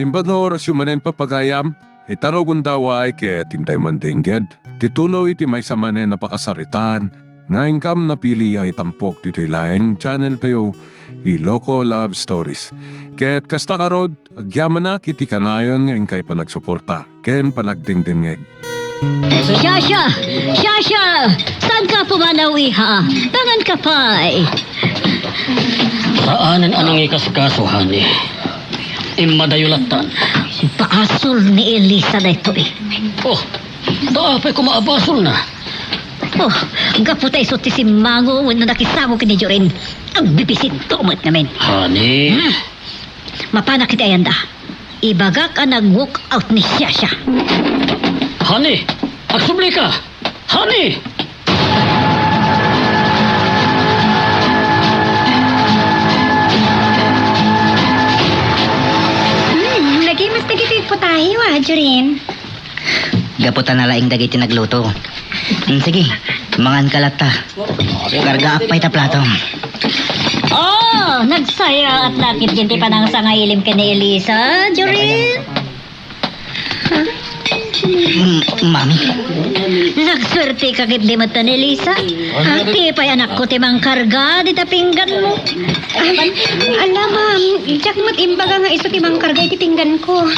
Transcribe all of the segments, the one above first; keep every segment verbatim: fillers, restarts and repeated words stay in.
Imbag nga orasyo manen, papagayam, ita no gundaway ket intay mandengged ti tuloy ti maysa manen a pakasaritaan nga inkam napili a itampok ditoy laeng channel tayo, Iloko Love Stories. Ket kasta ngarud, agyamanak iti kanayon nga inkay panagsuporta ken panagdengdengngeg. Shasha! Shasha! Saan ka pumanaw, iha? Pangan ka pay! Saanen a nangikaskaso, honey. Immadayo lattan. Basol ni Elisa daytoy. Oh, ta apay koma a basolna? Oh, gapu ta isu ti simmango wenno nakisango ken ni Jorin. Agbibisinto met ngamin. Honey. Hmm. Mapanak iti ayanda. Ibagak a nag-walk out ni Shasha. Honey, agsubli ka! Honey! Hmm, nagimas dagiti putahe, a, Jorin. Gapu ta nalaing dagiti nagluto. Hmm, sige, mangan ka latta. Kargaak pay ta plato. Oh, nagsayaat la ketdin ti panangsangailim ken ni Elisa, Jorin. Mm, Mami. Nagsuerte ka ketdi met, Elisa. Ti pay anakko ti mangkarga dita pingganmo. Ay, ala, ma'am. Diak met imbaga nga isu ti mangkarga iti pingganko.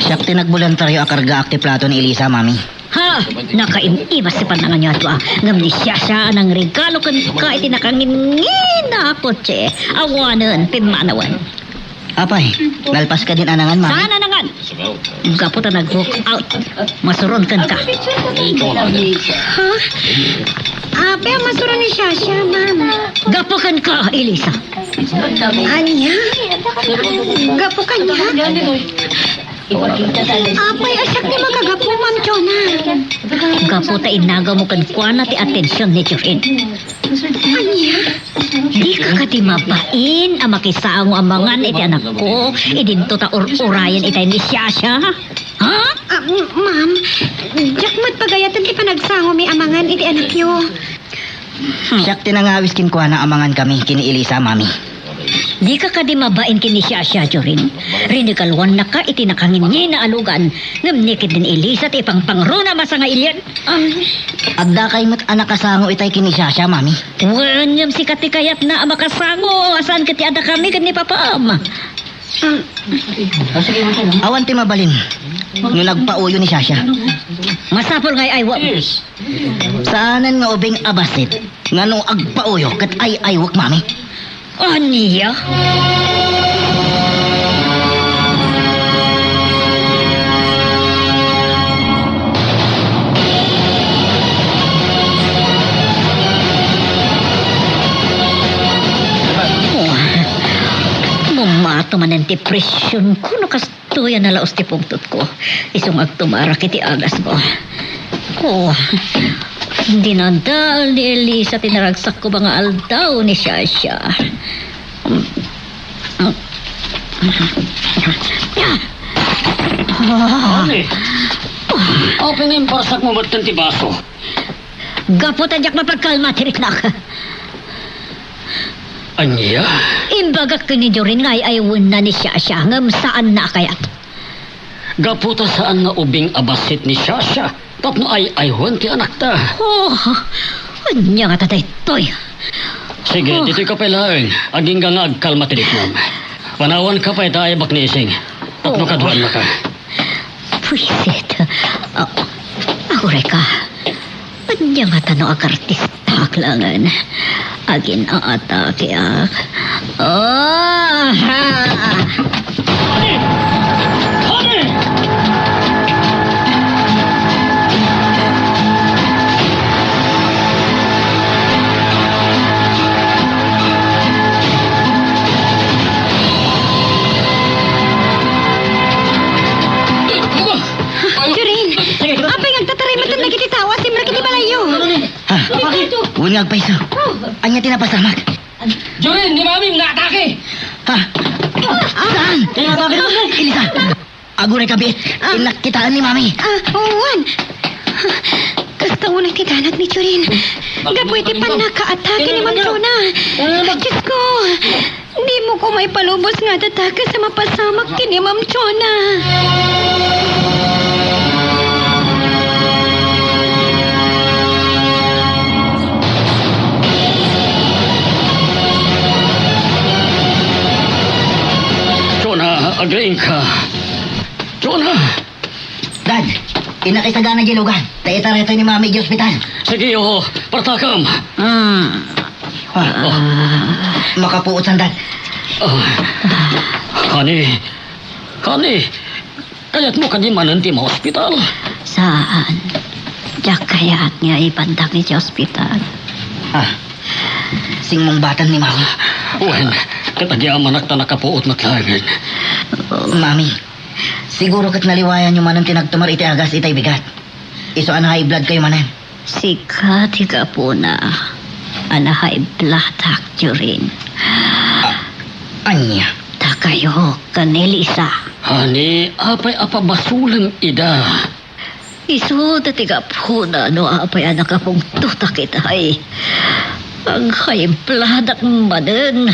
Siak ti nagboluntario a kargaak ti plato ni Elisa, Mami. Ha! Nakaim-imas ti pannanganyo a dua. Ngem ni Shasha a nangregalo kenka iti nakanginngina a kotse. Awanen, pimmanawen. Apay, nalpas kadin a nangan, Mami? Saan a nangan? Gapu ta nag-walk out. Masuron kenka. Ha? Apay a masuron ni Shasha, ma'am? Gapu kenka, Elisa. Ania? Gapu kaniak? Apay a siak ti makagapu, Ma'am Jonah. Gapu ta innagawmo kenkuana ti atension ni Jorin. Ania? Dika kadi mabain a makisango a mangan iti anakko idinto ta ur-urayen itay ni Shasha? Ha? Ah, m-, ma'am, diak met pagayaten ti panagsangomi a mangan iti anakyo. Siak ti nangawis kenkuana a mangankami ken ni Elisa, Mami. Dika kadi mabain ken ni Shasha, Jorin? Rinegaluannaka iti nakanginngina a lugan, ngem ni ketdin Elisa ti ipangpangruna a masangailian. Adda kay met a nakasango itay ken ni Shasha, Mami. Wen, ngem sika ti kayatna a makasango, a saan ket ti adda kami ken ni Papam. Awan ti mabalin no nagpauyo ni Shasha. Masapul nga ay-aywem. Saanen nga ubing a bassit nga no agpauyo ket ay-aywek, Mami. Ania? Oh, mumato manen ti presyonko no kas- Tuya nalaos ti pungtotko. Isu nga agtumarak iti agasmo. Oh, dinadael ni Elisa ti naragsakko nga aldaw ni Shasha. Ani? Apay nga imparsak mo met ti baso? Gapu ta diak mapagkalma ti riknak. Ania? Imbagak ken ni Jorin nga ay-aywenna ni Shasha ngem saanna a kayat. Gapu ta saan nga ubing a bassit ni Shasha tapno ay-aywen ti anakta. Oh, ania ngata daytoy? Sige, oh. Ditoy ka pay laeng. Agingga nga agkalma ti riknam. Panawanka pay ta aybak ni Ising. Tapno oh. Kaduannaka. Buisit. Ah, aguray ka. Ania ngata no agartistak laengen? Agin-aatakeak. Ah! Honey! Honey! Jorin! Apay nga agtataray met dagiti tao a simrek iti balayyo? Ha? Wen nga agpayso. Ania ti napasamak? Jorin, ni Mami, naatake! Ha? Saan? Elisa! Aguray ka, Bit. Ah. Innak kitaen ni Mami. Ah, wen. Kasta unay ti danag ni Jorin. Gapu iti pannakaatake ni Ma'am Jonah. Diyos ko, dimo Ko maipalubos nga dataka sa mapasamak ken ni Ma'am Chona. Chona, agriingka. Chona! Dad, innak isagana diay lugar. Ta itarayto ni Mami idiay ospital. Sige, oo. Partakam. Ah. Ah, makapuot san, Dad. Ah. Honey, honey, kayatmo kadi manen ti maospital? Saan. Diak kayat nga ibandak iti ospital. Ah, singmungbaten ni Mami. Wen, ket agyamanak ta nakapuot met laengen. Mami, siguro ket naliwayanyo manen ti nagtumar iti agas itay bigat. Isu a na-high blood kayo manen. Sika ti gapuna a na-high blood-ak, Jorin. A-, ania? Dakayo ken ni Lisa. Honey, apay a pabasolem ida? Isuda ti gapuna no apay a nakapungtotak itay. Ag-high blood-ak manen.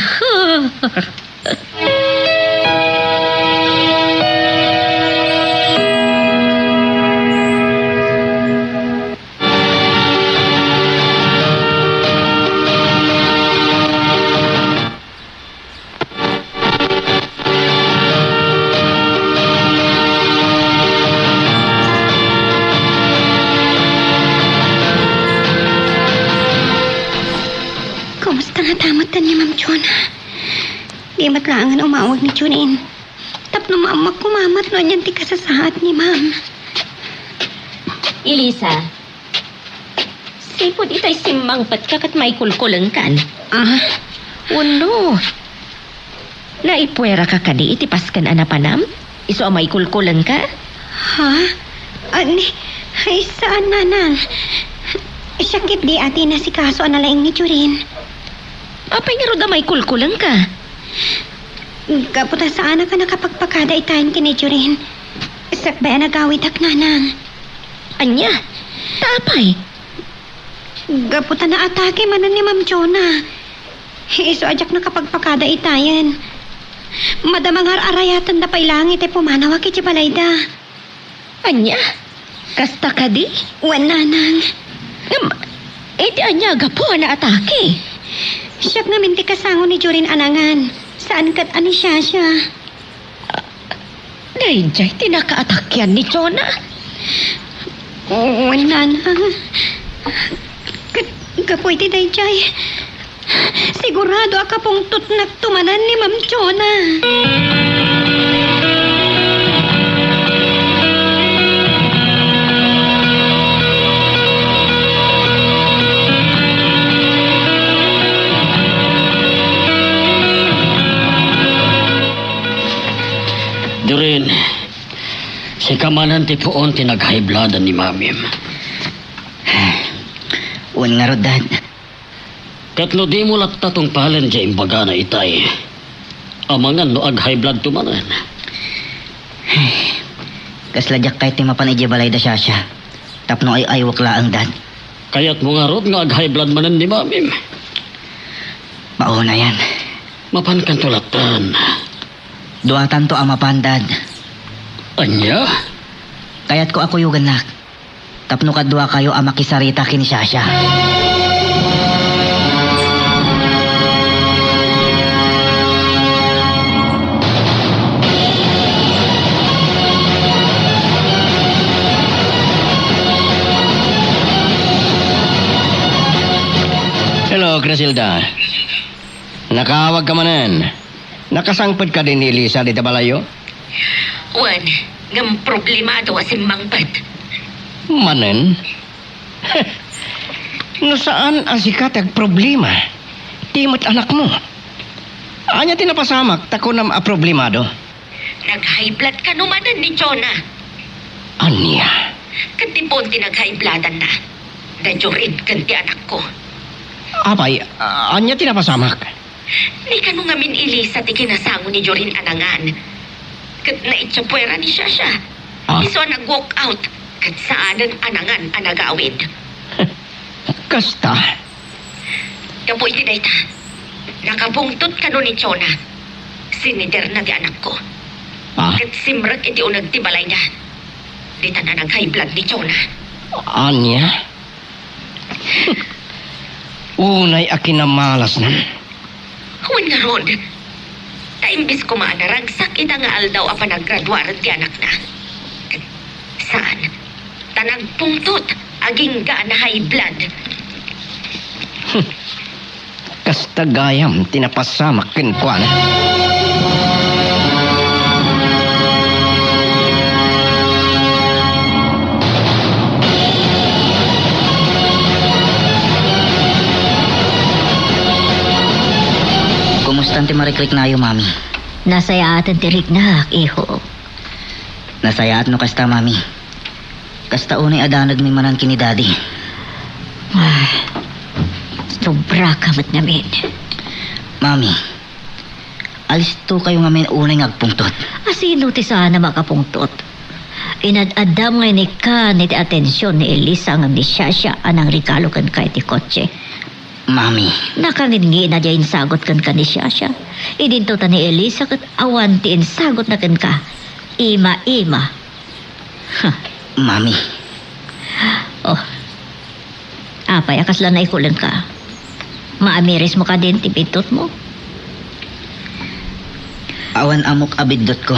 Kumusta ngata met ni Ma'am Chona? Di met laengen umawag ni Jorin. Tapno maammoak koma met no anian ti kasasaad ni Ma'am. Elisa, sipud itay simmangpetka ket maikulkulengkan. Ah? Wenno, naipueraka kadi iti pasken a napanam? Isu a maikulkulengka? Ha? Ani? Ay, saan, Nanang. Siak ketdi a ti inasikaso a nalaing ni Jorin. Apay ngarud a maikulkulengka? Gapu ta saanak a nakapagpakada itayen ken ni Jorin. Sakbay a nagawidak, Nanang. Ania? Ta apay? Gapu ta naatake manen ni Ma'am Chona. Isu a diak nakapagpakada itayen. Madama nga ar-arayatenda pay laeng itay pumanawak iti balayda. Ania? Kasta kadi? Wen, Nanang. Ngem, iti ania a gapu a naatake? Siak ngamin ti kasango ni Jorin a nangan. Saan ket a ni Shasha. Daydiay ti nakaatakean ni Chona? Wen, Nanang. Ket gapu iti daydiay, sigurado a kapungtotnakto manen ni Ma'am Chona. Jorin, sika manen ti puon ti nag-high blood ni Mamim. Wen ngarud, Dad. Ket no dimo latta tungpalen diay imbagana itay, amangan no ag-high bloodto manen. Kasla diak kayat ti mapan idiay balay da Shasha, tapno ay-aywek laeng, Dad. Kayatmo ngarud nga ag-high blood manen ni Mamim? Maunayan. Mapankanto lattan. Duatanto a mapan, Dad. Ania? Kayatko a kuyogannak. Tapno kaduakayo a makisarita ken ni Shasha. Hello, Criselda. Nakaawag ka manen. Nakasangpet kadi ni Elisa dita balayyo? Wen, ngem problemado a simmangpet. Manen? No saan a sika ti agproblema, ti met anakmo. Ania ti napasamak ta kunam a problemado? Nag-high blood kano manen ni Jonah. Ania? Ket ti puon ti nag-high bloodanna, da Jorin ken ti anakko. Apay, a-, ania ti napasamak? Ni kano ngamin Elisa ti kinasango ni Jorin a nangan. Ket naitsa puera ni Shasha. Ah? Isu a nag-walk out ket saanen a nangan a nagawid. Kasta? Gapu iti dayta, nakabungtot kano ni Jonah. Siniderna ti anakko. Ah? Ket simrek iti uneg ti balayda. Ditan a nag-high blood ni Jonah. Ania? Unay a kinamalasna. Wen ngarud, ta imbes koma a naragsak ita nga aldaw a panagraduaren ti anakna, saan, ta nagpungtot agingga a na-high blood. Kasta gayam ti napasamak kenkuana. Kumustan ti marikriknayo, Mami? Nasayaaten ti riknak, iho. Nasayaat no kasta, Mami. Kasta unay a danagmi manen ken ni Daddy. Ah, sobra ka met ngamin. Mami, alisto kayo ngamin unay nga agpungtot. Asino ti saan a makapungtot? Inad-addam nga inikkan iti atension ni Elisa ngem ni Shasha a nangregalo kenka iti kotse. Mami. Nakangngina diay insagut kenka ni Shasha. Idinto ta ni Elisa ket awan ti insagutna kenka. Ima-ima. Ha. Mami. Oh. Apay a kasla naikulengka? Maamirismo kadin ti biddutmo? Awan ammok a biddutko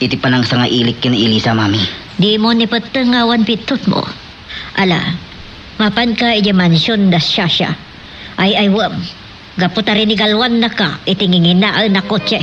iti panangsangailik ken ni Elisa, Mami. Dimo ni petteng nga awan biddutmo. Ala, mapanka idiay mansion da Shasha. Ay-aywem. Gapu ta rinigaluannaka iti nginginaen a kotse.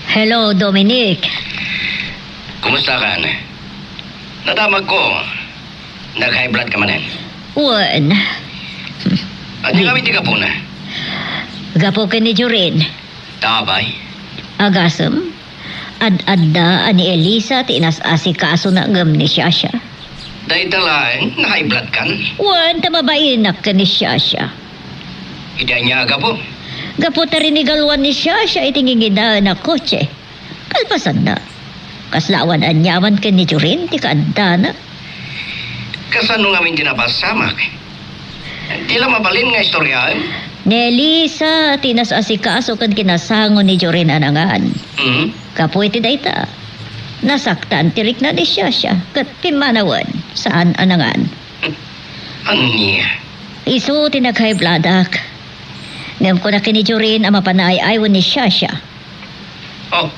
Hello, Dominic. Kumusta ka, Ana? Nadamagko. Nag-high blood ka manen? Wen. Ania ngamin ti gapuna? Gapu ken ni Jorin. Apay? Agasem, ad-adda a ni Elisa ti inas-asikasona ngem ni Shasha. Dayta laeng, na-high blood kan? Wen, ta mabainak ken ni Shasha. Iti ania a gapu? Gapu ta rinigaluan ni Shasha iti nginginaen a kotse. Kalpasanna, kasla awan aniaman ken ni Jorin ti kaaddana. Kasano ngamin ti napasamak? Di la mabalin nga istoryaem? Ni Elisa ti nas-asikaso ken kinasango ni Jorin a nangan. Mhm. Gapu iti dayta, nasaktan ti rikna ni Shasha ket pimmanawen, saan a nangan. Ania? Isu ti nag-high bloodak. Ngem kuna ken ni Jorin a mapan ay-aywen ni Shasha. Oh.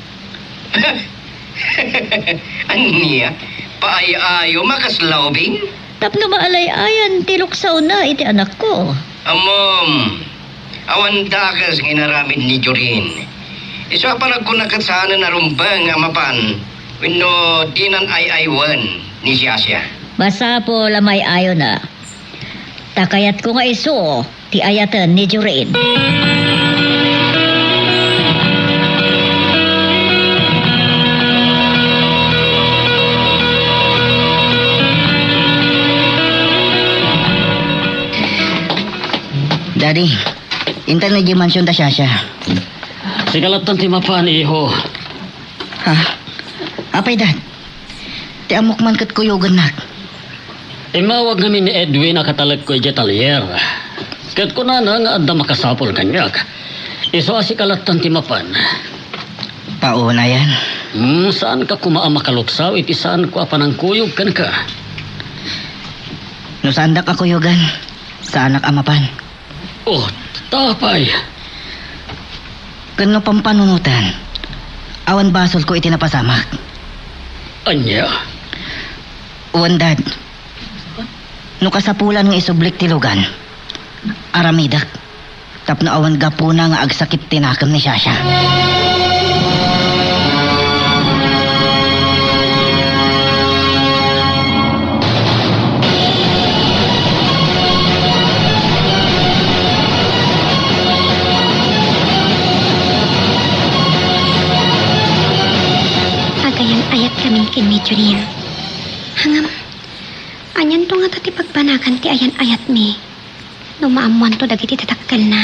Ania? Paay-ayo, makasla ubing? Tapno maalay-ayan ti luksawna iti anakko. Ammom, awan dakes nga inaramid ni Jorin. Isu a panagkuna ket saanen a rumbeng a mapan wenno dinan ay-aywen ni Shasha. Masapul a may-ayona. Ta kayatko nga isu ti ayaten ni Jorin. Daddy, intan na di mansion da Shasha. Sika lattan ti mapan, iho. Ha? Apay, Dad? Ti ammok man ket kuyogennak. Immawag ngamin ni Edwin a katalekko idiay talyer. Ket kunana nga adda makasapul kaniak. Isu a sika lattan ti mapan. Pauna yan. Hmm, saanka koma a makaluksaw iti saanko a panangkuyog kenka. No saandak a kuyogan, saanak a mapan. Oh, ta apay? Ken no pampanunotan, awan basolko iti napasamak. Ania? Wen, Dad. No kasapulan nga isublik ti lugan, aramidek tapno awan gapuna nga agsakit ti nakem ni Shasha. Agayan-ayatkamin ken ni Jorin. Ngem, anianto ngata ti pagbanagan ti ayan-ayatmi? No maammoanto dagiti dadakkelna.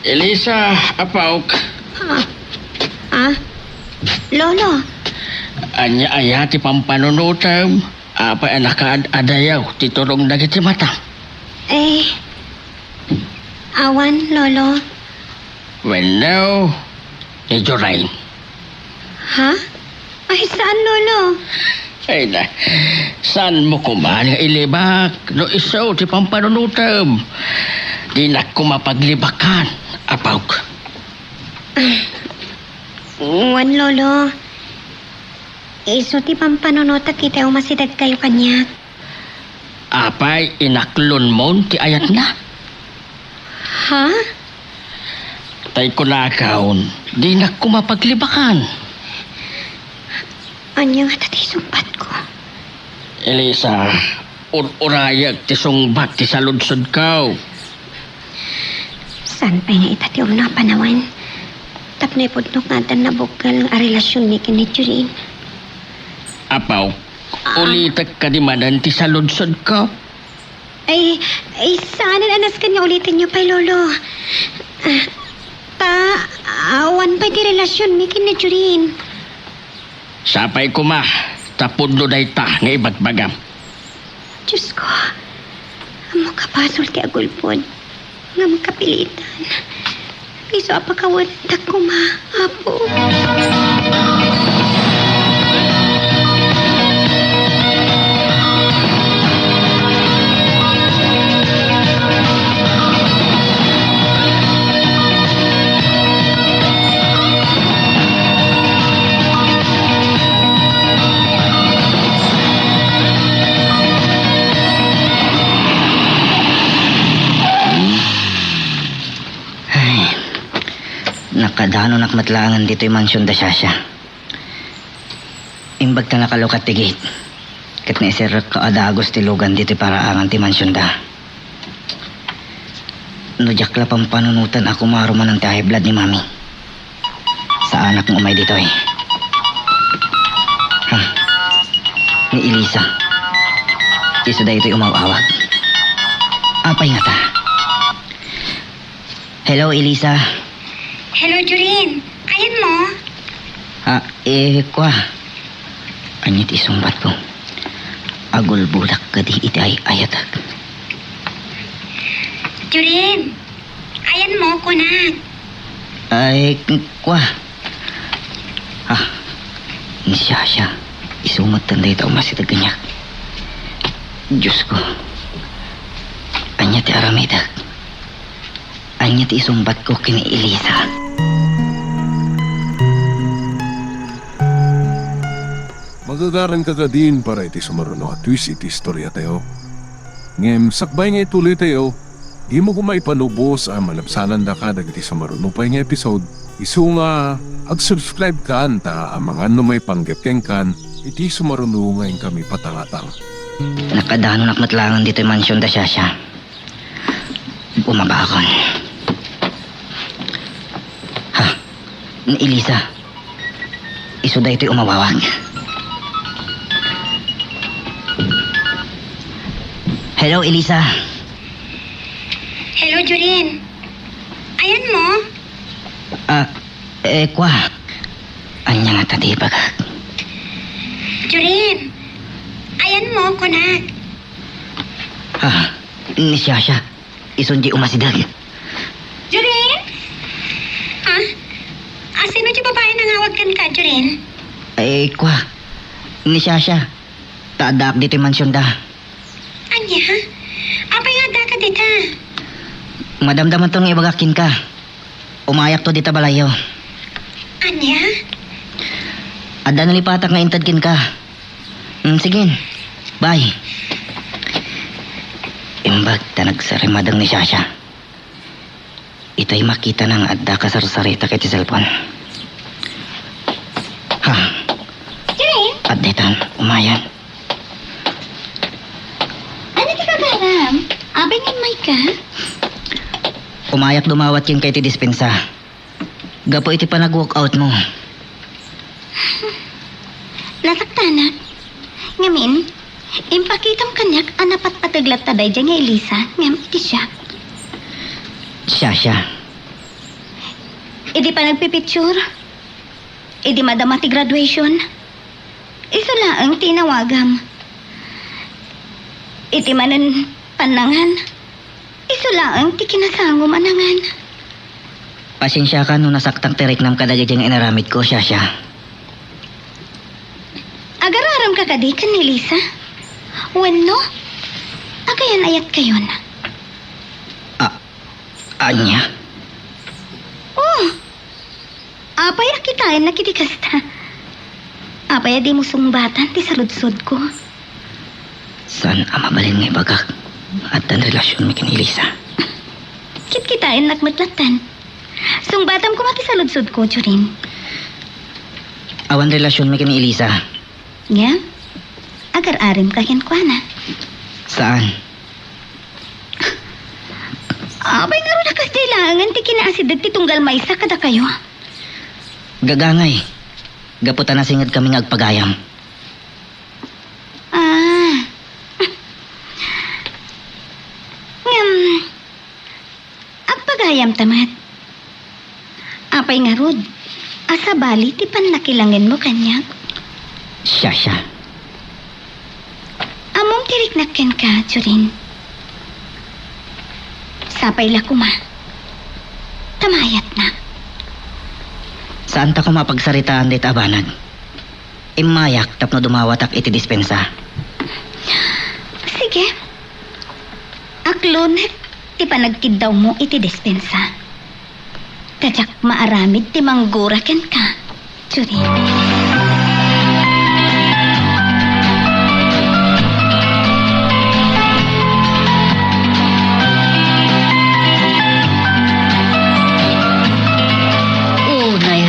Elisa, apok. Ah. Ah? Lolo. Ania aya ti pampanunotem? Apay a nakaad-adayaw ti turong dagiti mata? Eh, awan, Lolo. Wenno, ni Jorain. Ha? Ay, saan, Lolo? Ay na, saanmo koma nga ilibak no isu ti pampanunotem? Dinak koma paglibakan, apok. Wen, Lolo. Isu ti pampanunotek iti umasidegkayo kaniak. Apay, inaklonmon ti ayatna? Ha? Tay kunakon, dinak koma paglibakan. Ania ngata ti sungbatko? Elisa, ur-urayek ti sungbat ti saludsodko. Saan pay nga ita ti umno a panawen tapno ipudnok nga addan nabukel a relasionmi ken ni Jorin? Apok, Ah. ulitek kadi manen ti saludsodko? Ay, ay, saanen a nasken nga ulitenyo pay, Lolo. Ah, ta, awan pay ti relasionmi ken ni Jorin. Sapay koma, ta pudno dayta nga ibagbagam. Diosko, ammok a basol ti agulbod ngem kapilitan. Isu a pakawenendak koma, Apo. Ay, nakadanonak met laengen ditoy mansion da Shasha. Imbag ta nakalukat ti gate, ket naiserrekko a dagus ti lugan ditoy paraangan ti mansionda. No diak la pampanunotan a kumarumanen ti high blood ni Mami, saanak nga umay ditoy. Ha? Ni Elisa. Isu daytoy umaw-awag. Apay ngata? Hello, Elisa. Hello, Jorin. Ayanmo? Ah, eh, kua. Ania ti isungbatko? Agulbodak kadi iti ay-ayatek. Jorin, ayanmo, kunak. Ay, kua. Ah, ni Shasha. Isu met dayta umasideg kaniak. Diosko. Ania ti aramidek? Ania ti isungbatko ken ni Elisa? Magagaranka kadin para iti sumaruno a twist iti istoriatayo. Ngem sakbay nga ituloytayo, dimo koma ipanubos a malabsanandaka dagiti sumaruno pay nga episode. Isu nga, ag-subscribe kan ta amangan no maipanggep kenkan iti sumaruno nga inkami patangatang. Nakadanonak met laengen ditoy mansion da Shasha. Bumabaakon. Ha? Ni Elisa. Isu daytoy umawawag. Hello, Elisa. Hello, Jorin. Ayanmo? Ah, eh, kua. Ania ngata ti ibagak? Jorin, ayanmo, kunak. Ah, ni Shasha. Isun diay umasideg. Jorin? Ha? Asino ti babai a nangawag kenka, Jorin? Ay, kua. Ni Shasha. Ta addaak ditoy mansionda. Ania? Apay nga addaka dita? Madamdamanto nga ibagak kenka. Umayakto dita balayyo. Ania? Adda nalipatak nga inted kenka. Mm, sige. Bye. Imbag ta nagsarimadeng ni Shasha. Itay makitana nga adda kasarsarita iti cellphone. Ha? Jorin? Adda itan, umayan. Ania ti gagaram? Apay nga immayka? Umayak dumawat kenka iti dispensa. Gapu iti panag-walkoutmo. Nasaktanak. Ngamin, impakitam kaniak Napatpateg latta daydiay nga Elisa, ngem iti siak. Siasia. Idi panagpipicture, idi madama ti graduation, isu laeng ti inawagam. Iti manen pannangan, isu laeng ti kinasangom a nangan. Pasensiakan no nasaktak ti riknam kadagiti nga inaramidko, Siasia. Agar-aremka kadi ken ni Elisa? Wenno, agayan-ayatkayon? A-, ania? Oh, apay a kitaennak iti kasta? Apay a dimo sungbatan ti saludsodko? Saan a mabalin nga ibagak nga addan relasionmi ken ni Elisa? Kitkitaennak met lattan. Sungbatam koma ti saludsodko, Jorin. Awan relasionmi ken ni Elisa. Ngem, agar-aremka kenkuana. Saan? Apay ngarud a kasdiay laengen ti kinaasideg ti tunggal maysa kadakayo? Gagangay. Gapu ta nasingedkami nga agpagayam. Ah. Ngem, agpagayamta met. Apay ngarud a sabali ti pannakilangenmo kaniak? Siasia. Ammom ti riknak kenka, Jorin. Sapay la koma ta maayatnak. Saanta koma a pagsaritaan dayta a banag. Immayak tapno dumawatak iti dispensa. Sige. Aklonek ti panagkiddawmo iti dispensa. Ta diak maaramid ti manggura kenka, Jorin. Unay,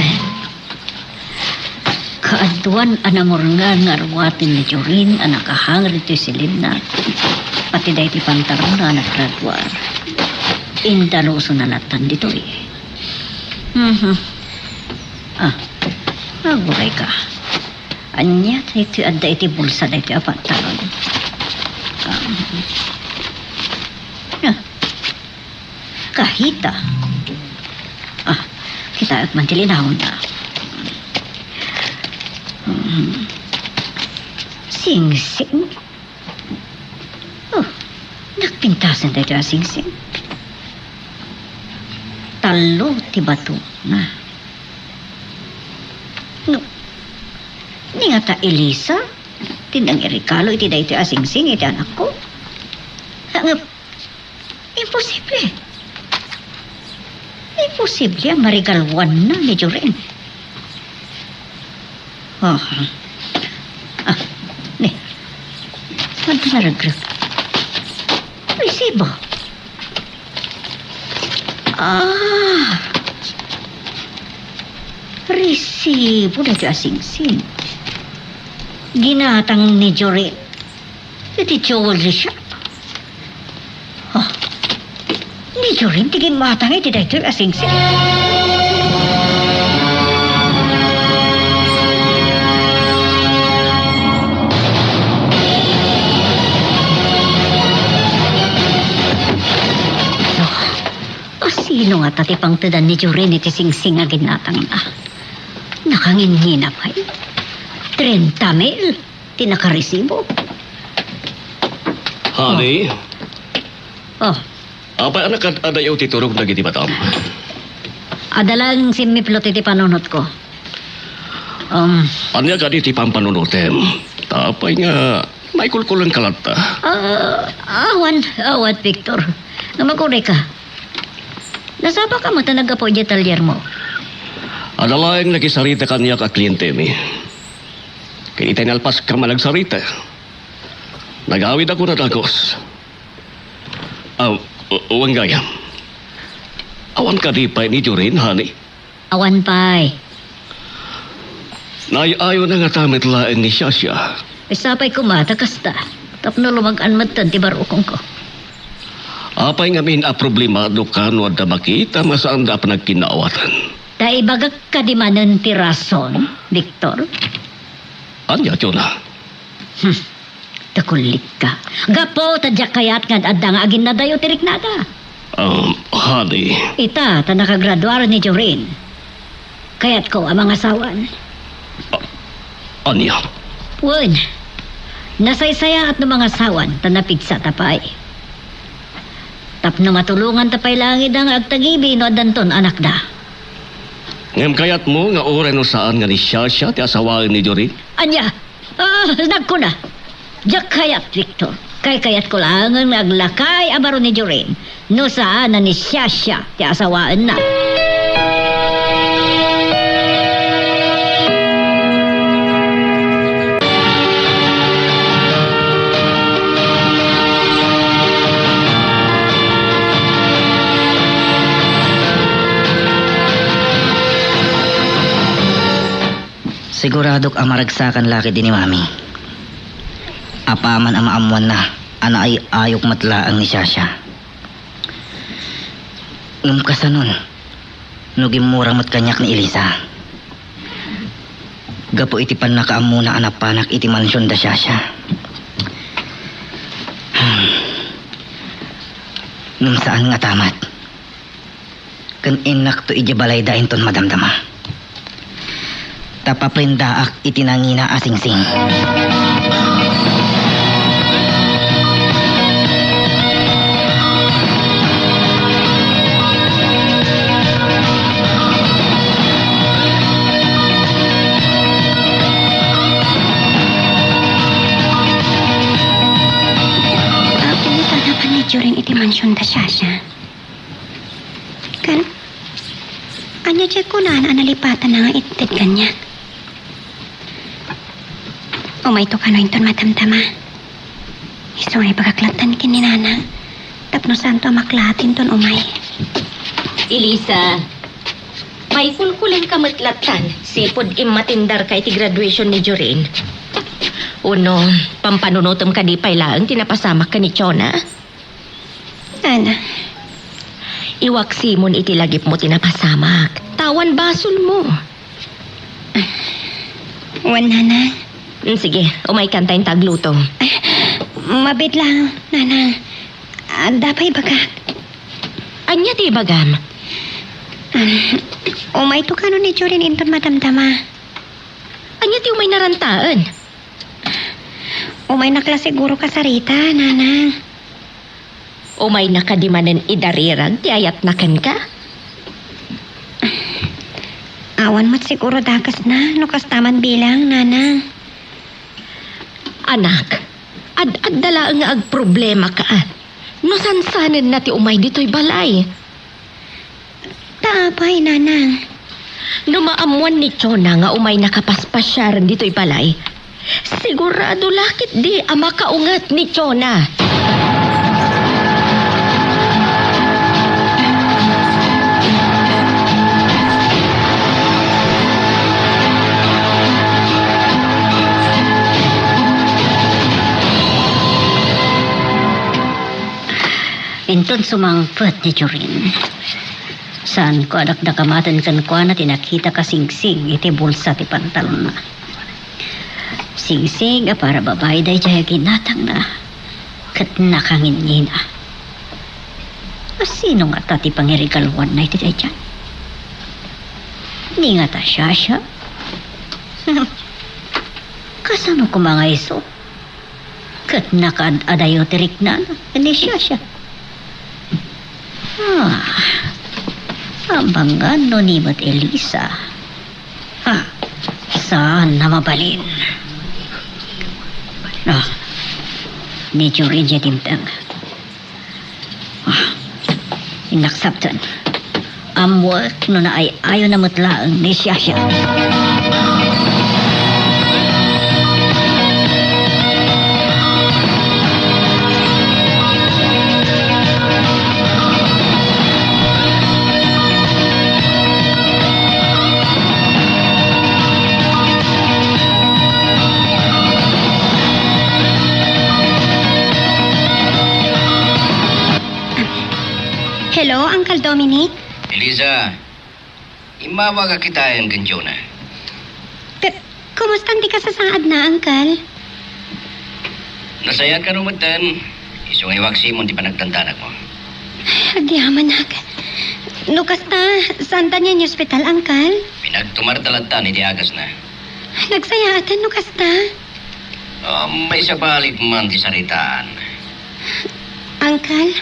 kaaduan a namurngan nga arwaten ni Jorin a nakahanger iti silinna, pati daytoy pantalonna a naggraduar. Indalusonna lattan ditoy. Mhm. Ah, aguray ka. Ania daytoy adda iti bulsa daytoy a pantalon? Ah, ah. Kahita. Ah, kitaek man ti linaonna. Hmm. Singsing? Oh, nagpintasan daytoy a singsing. Tallo ti batona. No, ni ngata Elisa ti nangirikalo iti daytoy a singsing iti anakko? Ngem, imposible. Imposible a marigaluanna ni Jorin. Ah. Ah, ni. Ania ti naregreg? Resibo. Ah. Resibo daytoy a singsing. Ginatang ni Jorin iti jewelry shop. Ah, ni Jorin ti ginatang iti daytoy a singsing. No, a sino ngata ti pangtedan ni Jorin iti singsing a ginatangna? Nakangingina pay. Trenta mil ti nakaresibo. Honey? Oh. Apay a nakaad-adayo ti turog dagiti matam? Adda laeng simmiplut iti panunotko. Um. Ania kadi ti pampanunotem? Apay nga naikulkulanka latta? Ah, awan, awan, Victor. Nga maguray ka. Nasapa ka met a naggapu idiay talyermo? Adda laeng nakisarita kaniak a klientemi. Ket itay nalpaska a nagsarita, nagawid a kuna dagus. Ah, wen gayam. Awan kadi pay ni Jorin, honey? Awan pay. Naay-ayona ngata met laeng ni Shasha. Sapay koma ta kasta, tapno lumag-an metten ti barukongko. Apay ngamin a problema no kano adda makita nga saanda a panagkinnaawatan? Ta ibagak kadi manen ti rason, Victor? Ania, Jonah? Hmm. Kakulikka. Gapu ta diak kayat nga ad-adda nga aginnadayo ti riknada. Um, honey. Ita, ta nakagraduar ni Jorin. Kayatko a mangasawan. A-, ania? Wen, nasaysayaat no mangasawan, ta napigsata pay. Tapno matulonganta pay laeng ida nga agtagibi no addanton anakda. Ngem kayatmo nga uray no saan nga ni Shasha ti asawaen ni Jorin? Ania? Ah, nagkuna. Diak kayat, Victor. Kaykayatko laengen nga aglakay a baro ni Jorin no saan a ni Shasha ti asawaenna. Siguradok a maragsakan la ketdi ni Mami. Apaman a maammoanna a naay-ayok met laeng ni Shasha. Ngem kasanon no gimmura met kaniak ni Elisa? Gapu iti pannakaammona a napanak iti mansion da Shasha. Hmm. Ngem saan nga tamat. Ken innakto idiay balayda inton madamdama. Ta paprendaak iti nangina a singsing. Apay, ita napan ni Jorin iti mansion da Shasha? Ken, ania ti kunana a nalipatanna nga itted kaniak? Umayto kano inton madamdama. Isu nga ibagak lattan ken ni Nanang tapno saanto a maklaat inton umay. Elisa, maikulkulenka met lattan, sipud immatendarka iti graduation ni Jorin. Wenno, pampanunotem kadi pay laeng ti napasamak ken ni Chona? Ana. Iwaksimon iti lagipmo ti napasamak. Ta awan basolmo. Wen, Nanang. Mm, sige, umaykan ta inta agluto. Ay, mabiit lang, Nanang. Adda pay ibagak. Ania ti ibagam? Ah, umayto kano ni Jorin inton madamdama. Ania ti umayna rantaen? Umaynak la siguro kasarita, Nanang. Umayna kadi manen idarirag ti ayatna kenka? Awan met siguro dakesna no kasta man bilang, Nanang. Anak, ad-adda laeng nga agproblemaka no sansanenna ti umay ditoy balay. Ta apay, Nanang? No maammuan ni Chona nga umayna kapaspasiaren ditoy balay, sigurado la ketdi a makaunget ni Chona. Inton sumangpet ni Jorin, saanko a dakdakamaten kenkuana ti nakita kasingsing iti bulsa ti pantalonna. Singsing a para babai daydiay a ginatangna ket nakanginnina. A sino ngata ti pangiregaluanna iti daydiay? Ni ngata Shasha? Kasano koma nga isu? Ket nakaad-adayo ti riknana ken ni Shasha. Ah, amangan no ni met Elisa. Ha, saan a mabalin. Ah, ni Jorin diay dimteng. Ah, innak sapten. Ammoek no naay-ayona met laeng ni Shasha. Hello, Uncle Dominic? Elisa, immawagak kitaen ken Jonah. Pe-, kumusta ti kasasaadna, Uncle? Nasayaat kano metten, isu nga iwaksimo ti panagdandanagmo. Agyamanak. No kasta, saanta nga inihospital, Angkal? Pinagtumarda lattan iti agasna. Nagsayaatan no kasta? Ah, maisabalik man ti saritaan. Angkal?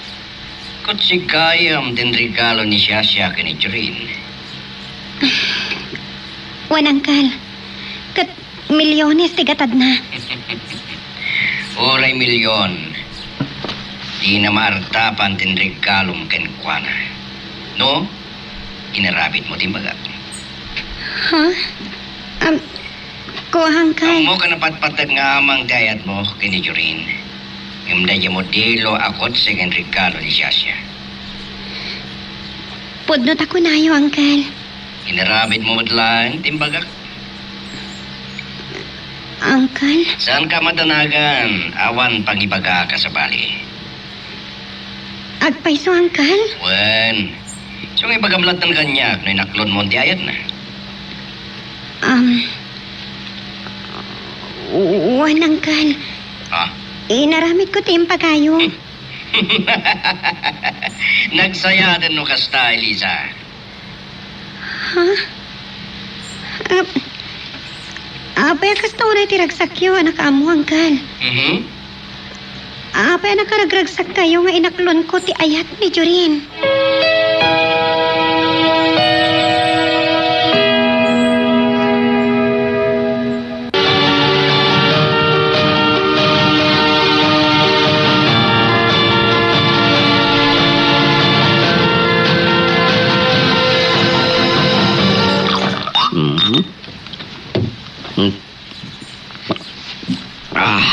Kutsi gayam ti regalo ni Shasha ken ni Jorin. Wen, Angkal. Ket milyones ti gatadna. Uray milyon, dina maartapan ti regalom kenkuana. No, inarabitmo ti imbagak. Ha? Am, ko, Angkal. Ammok a napatpateg nga amang ti ayatmo ken ni Jorin. Ngem daydiay modelo a kotse ken regalo ni Shasha. Pudno ta kunayo, Angkal. Inarabitmo met laeng ti imbagak. Angkal? Saanka madanagan, awan pangibagak a sabali. Agpayso, Angkal? Wen. Isu nga ibagam lattan kaniak no inaklonmo ti ayatna. Um, wen, Angkal. Ah? Inaramidko ti impagayo. Nagsayaaten no kasta, Elisa. Ha? Ah, apay a kasta unay ti ragsakyo a nakaammo, Angkal? Mhm. Apay a nakaragragsakkayo nga inaklonko ti ayat ni Jorin? Mhm. Hmm. Ah.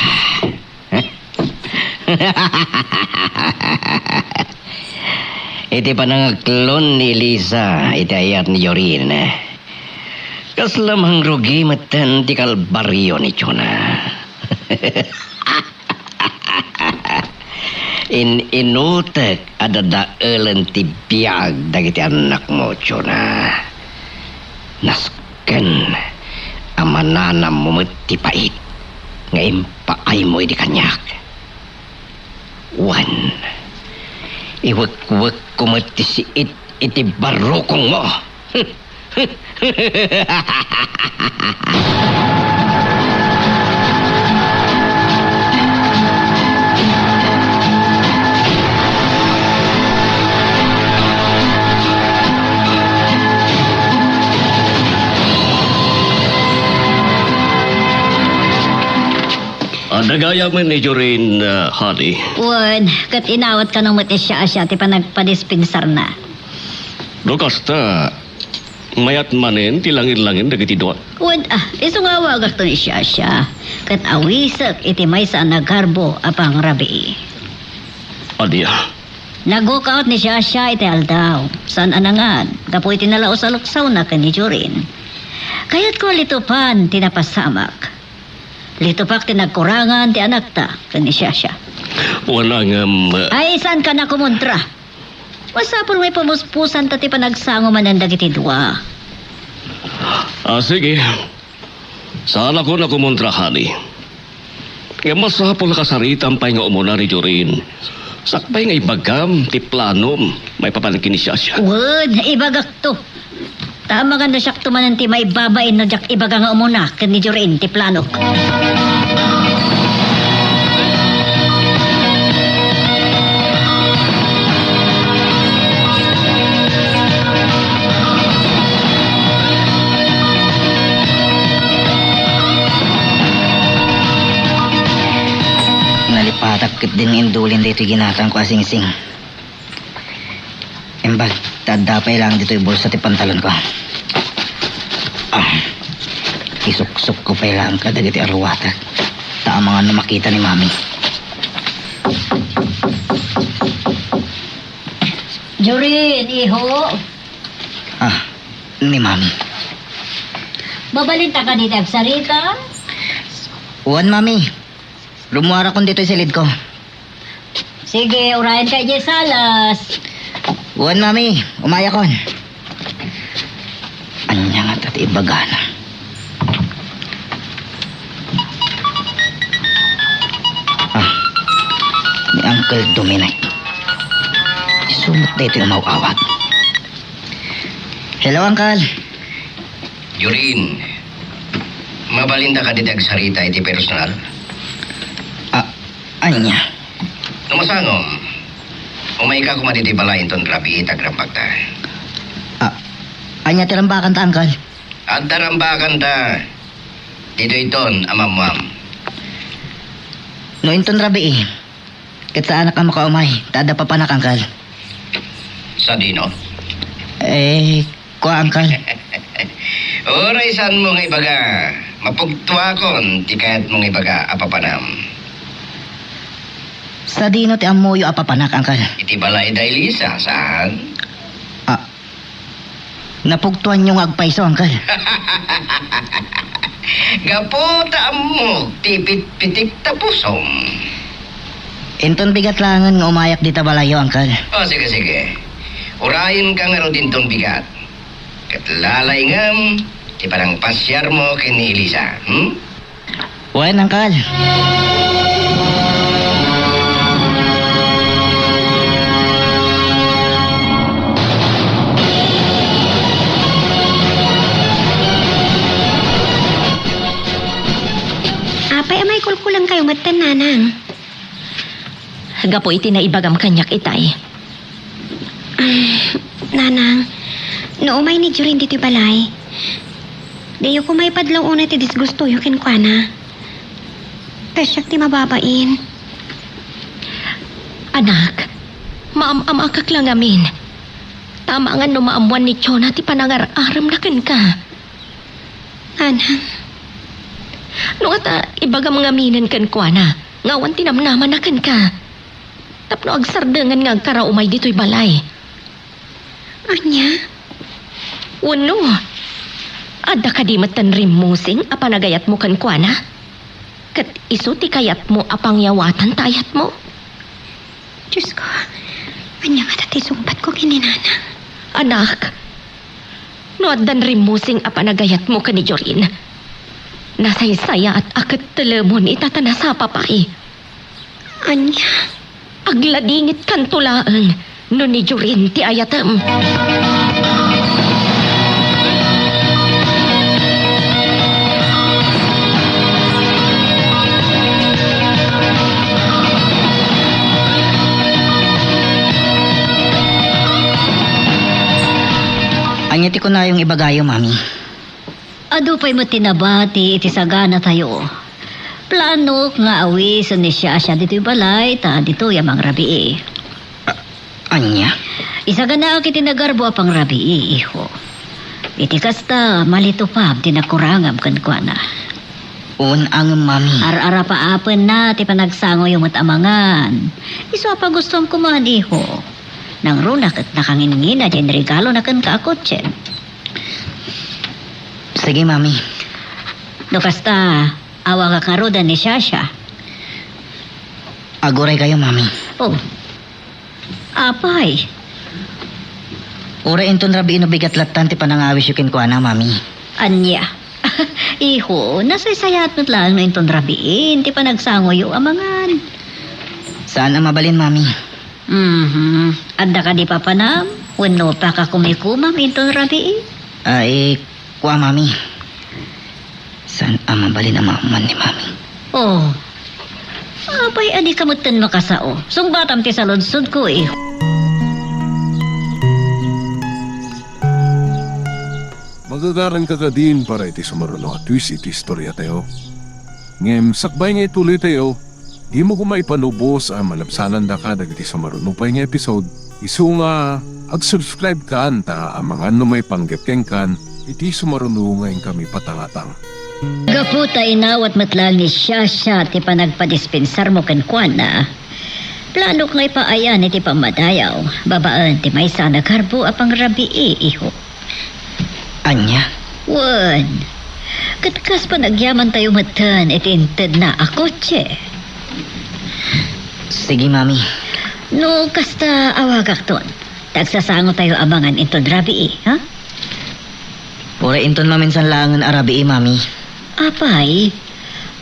Iti panangaklon ni Elisa iti ayat ni Jorin, kasla mangrugi metten ti kalbario ni Jonah. In-inutek a dadaelen ti biag dagiti annakmo, Jonah. Nasken a mananammo met ti pait nga impaaymo idi kaniak. Wen, iwekwekko met ti siit iti barrukongmo. Adda gayamen ni Jorin, ah, honey. Wen, ket inawat kano met ni Shasha ti panagpadispensarna. No kasta, mayat manen ti langirlangir dagiti dua. Wen, ah, isu nga awagakto ni Shasha, ket awisek iti maysa a nagarbo a pangrabii. Ania? Nagukaut ni Shasha iti aldaw, saan a nangan, gapu iti nalaus a luksawna ken ni Jorin. Kayatko a litupan ti napasamak. Litupak ti nagkurangan ti anakta ken ni Shasha. Wen, ngem, ay, saanka a kumontra? Masapul nga ipamuspusanta ti panagsango manen dagiti dua. Ah, sige. Saanakon a kumontra, honey. Ngem masapul a kasaritam pay nga umuna ni Jorin. Sakbay nga ibagam ti planom maipapan ken ni Shasha. Wen, ibagakto. Ta amangan no siakto manen ti maibabain no diak ibaga nga umuna ken ni Jorin ti planok. Nalipatak ketdin nga indulin daytoy ginatangko a singsing. Imbag, ta adda pay laeng ditoy bulsa ti pantalonko. Ah, isuksokko pay laeng kadagiti aruatek. Ta amangan no makita ni Mami. Jorin, iho. Ah, ni Mami. Mabalinta kadi ti agsarita? Wen, Mami. Rummuarakon ditoy silidko. Sige, urayenka idiay salas. Wen, Mami, umayakon. Ania ngata ti ibagana? Ah, Uncle Dominic. Isu met daytoy umaw-awat. Hello, Uncle. Jorin, mabalinda kadi ti agsarita iti personal? Ah, ania? No masangom, umayka koma ditoy balay inton rabii ta agrambagta. Ah, ania ti rambakanta, Uncle? Adda rambakanta. Ditoyton a maammuam. No inton rabii, ket saanak a makaumay, ta adda papanak, Uncle. Sadino? Eh, kua, Uncle. Uray saanmo nga ibaga, mapugtuakon ti kayatmo nga ibaga a papanam. Sadino ti ammoyo a papanak, Uncle? Iti balay da Elisa, saan? Ah, napugtuanyo nga agpayso, Uncle. Gapu ta ammok ti pitpitik ta pusom. Inton bigat laengen nga umayak dita balayyo, Uncle. O, sige, sige. Urayenka ngarud inton bigat. Ket lalaingem ti panangpasiarmo ken ni Elisa, hmm? Wen, Uncle. Apay a maikulkulengkayo metten, Nanang? Gapu iti naibagam kaniak, itay. Ah, Nanang, no umay ni Jorin ditoy balay, diyo koma ipadlaw unay ti disgustoyo kenkuana. Ta siak ti mababain. Anak, maam-amakak la ngamin. Tama nga no maammuan ni Jonah ti panangar-aremna kenka. Nanang. No kasta, ibagam ngaminen kenkuana nga awan ti namnamana kenka. Tapno agsardengen nga agkaraumay ditoy balay. Ania? Wenno, adda kadi metten rimmusing a panagayatmo kenkuana? Ket isu ti kayatmo a pangyawatan ta ayatmo? Diosko, ania ngata ti sungbatko ken ni Nanang? Anak, no addan rimmusing a panagayatmo ken ni Jorin, nasaysayaat a ket telemon ita ta nasapa pay. Ania? Agladingitkanto laeng no ni Jorin ti ayatem. Ania ti kunayong ibagayo, Mami? Adu pay met ti nabati iti saganatayo. Planok nga awisen ni Shasha ditoy balay ta ditoy a mangrabii. A-, ania? Isaganaak iti nagarbo a pangrabii, iho. Iti kasta, malitupam ti nakurangam kenkuana. Wen, ngem, Mami. Ar-arapaapenna ti panagsangoyo met a mangan. Isu a pagustuam koma, iho. Nangruna ket nakangingina diay inregalona kenka a kotse. Sige, Mami. No kasta, awagak ngaruden ni Shasha. Aguraykayo, Mami. Oh. Apay? Uray inton rabii no bigat lattan ti panangawisyo kenkuana, Mami. Ania? Iho, nasaysayaat met laeng no inton rabii ti panagsangoyo a mangan. Saan a mabalin, Mami. Mhm. Adda kadi papanam wenno pakakumikomam inton rabii? Ay, kua, Mami. Saan a mabalin a maammuan ni Mami? Oh. Apay a dika metten makasao? Sungbatam ti saludsodko, eh. Magagaranka kadin para iti sumaruno a twist iti istoriatayo. Ngem sakbay nga ituloytayo, dimo koma ipalubos a malabsanandaka dagiti sumaruno pay nga episode, isu nga ag-subscribe kan ta amangan no maipanggep kenkan iti sumaruno nga inkami patangatang. Gapu ta inawat met laeng ni Shasha ti panagpadispensarmo kenkuana, planok nga ipaayan iti pammadayaw babaen ti maysa a nagarbo a pangrabii, iho. Ania? Wen, ket kas panagyamantayo metten iti intedna a kotse. Sige, Mami. No kasta, awagakton. Ta agsasangotayo a mangan inton rabii, ha? Uray inton maminsan laengen a rabii, Mami. Apay,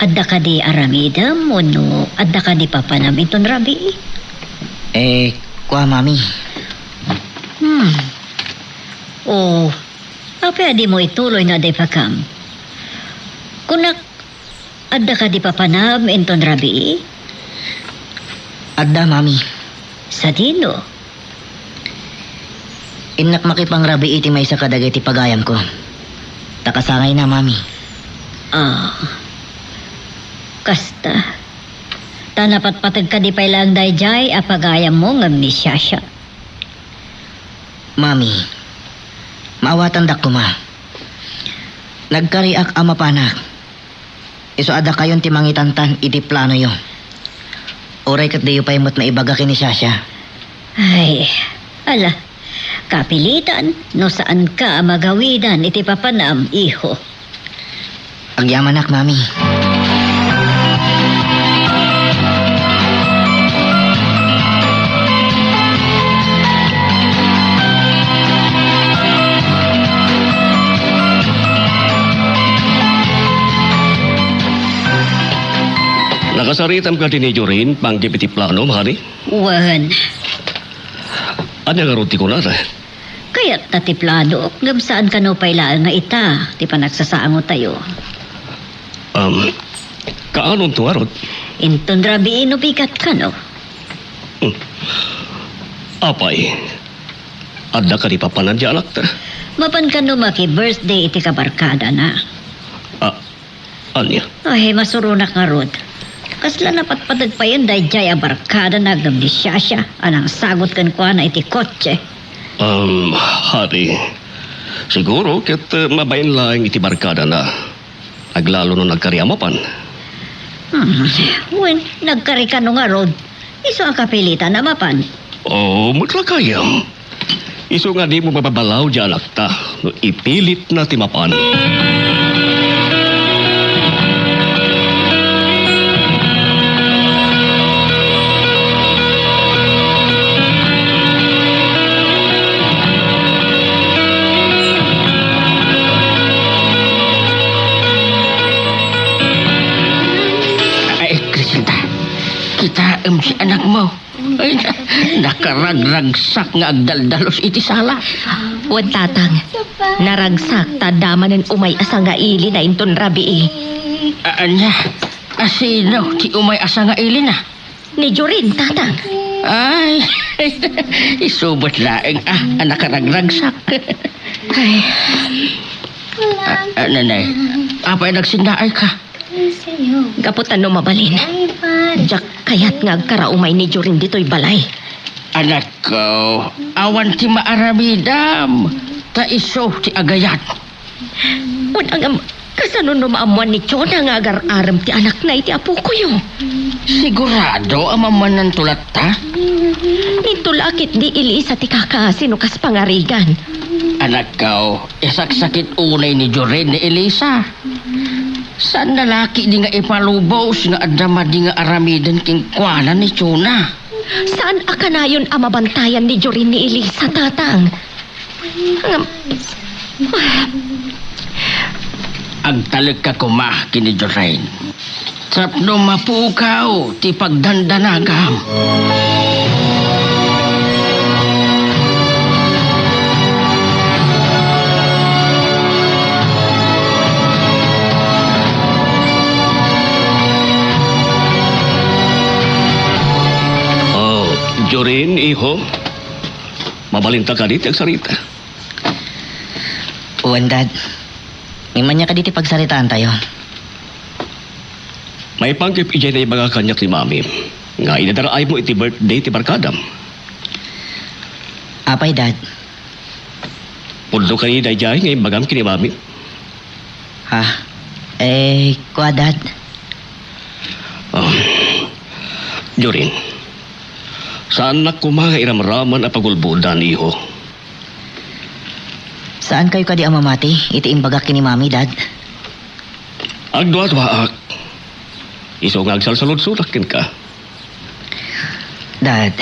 adda kadi aramidem wenno adda kadi papanam inton rabii? Eh, kua, Mami. Hmm. O, apay a dimo ituloy no adda ipakam? Kunak, adda kadi papanam inton rabii? Adda, Mami. Sadino? Innak makipangrabii ti maysa kadagiti pagayamko. Ta kasangayna, Mami. Ah, kasta. Ta napatpateg kadi pay laeng daydiay a pagayammo ngem ni Shasha? Mami, maawatandak koma. Nagkariak a mapanak. Isu a dakayon ti mangitantan iti planoyo. Uray ket diyo pay met maibaga ken ni Shasha. Ay, ala, kapilitan no saanka a magawidan iti papanam, iho. Agyamanak, Mami. Nakasaritam kadi ni Jorin panggep iti planom, honey? Wen. Ania ngarud ti kunada? Kayatna ti plano, ngem saan kano pay laeng nga ita ti panagsasangotayo. Um, kaanonto ngarud? Inton rabii no bigat kano. Hmm. Apay, adda kadi papanan ti anakta? Mapan kano maki-birthday iti kabarkadana. Ah, Ania? Ay, masuronak ngarud. Kasla napatpateg payen daydiay a barkadana ngem ni Shasha a nangsagut kenkuana iti kotse. Um, honey, siguro ket, eh, mabain laeng iti barkadana. Aglalo no nagkari a mapan. Hmm, wen, nagkari kano ngarud. Isu a kapilitan a mapan. O, met lakayem. Isu nga dimo mababalaw ti anakta no ipilitna ti mapan. Ay, Criselda, kitaem ti anakmo. Ay, nakaragragsak nga agdaldalus iti sala. Wen, Tatang, naragsak ta adda manen umay a sangailina inton rabii. A-, ania? A, sino ti umay a sangailina? Ni Jorin, Tatang. Ay, isu met laeng a, a nakaragragsak. Ay. A, a, nanay, apay nagsinnaayka? Gapu ta no mabalin, diak kayat nga agkaraumay ni Jorin ditoy balay. Anakko, awan ti maaramidam, ta isu ti agayat. Wen, ngem, kasano no maammuan ni Jonah nga agar-arem ti anakna iti apokoyo? Sigurado a maammuannanto latta? Inton la ket ni Elisa ti kakaasi no kas pangarigan. Anakko, isaksakit unay ni Jorin ni Elisa. Saanna la ketdi nga ipalubos nga adda madi nga aramiden kenkuana ni Jonah. Saan a kanayon a mabantayan ni Jorin ni Elisa, Tatang? Ngem, agtalekka koma ken ni Jorin. Tapno mapukaw ti pagdandanagam. Oh, Jorin, iho. Mabalinta kadi ti agsarita? Wen, Dad. Ngem ania kadi ti pagsaritaantayo? Maipanggep idiay naibaga kaniak ni Mami nga idadaraaymo iti birthday ti barkadam. Apay, Dad? Pudno kadi daydiay nga imbagam ken ni Mami? Ha? Eh, kua, Dad? Um, Jorin, saannak koma nga iramraman a pagulbodan, iho. Saankayo kadi a mamati iti imbagak ken ni Mami, Dad? Agduaduaak. Isu nga agsalsaludsodak kenka. Dad.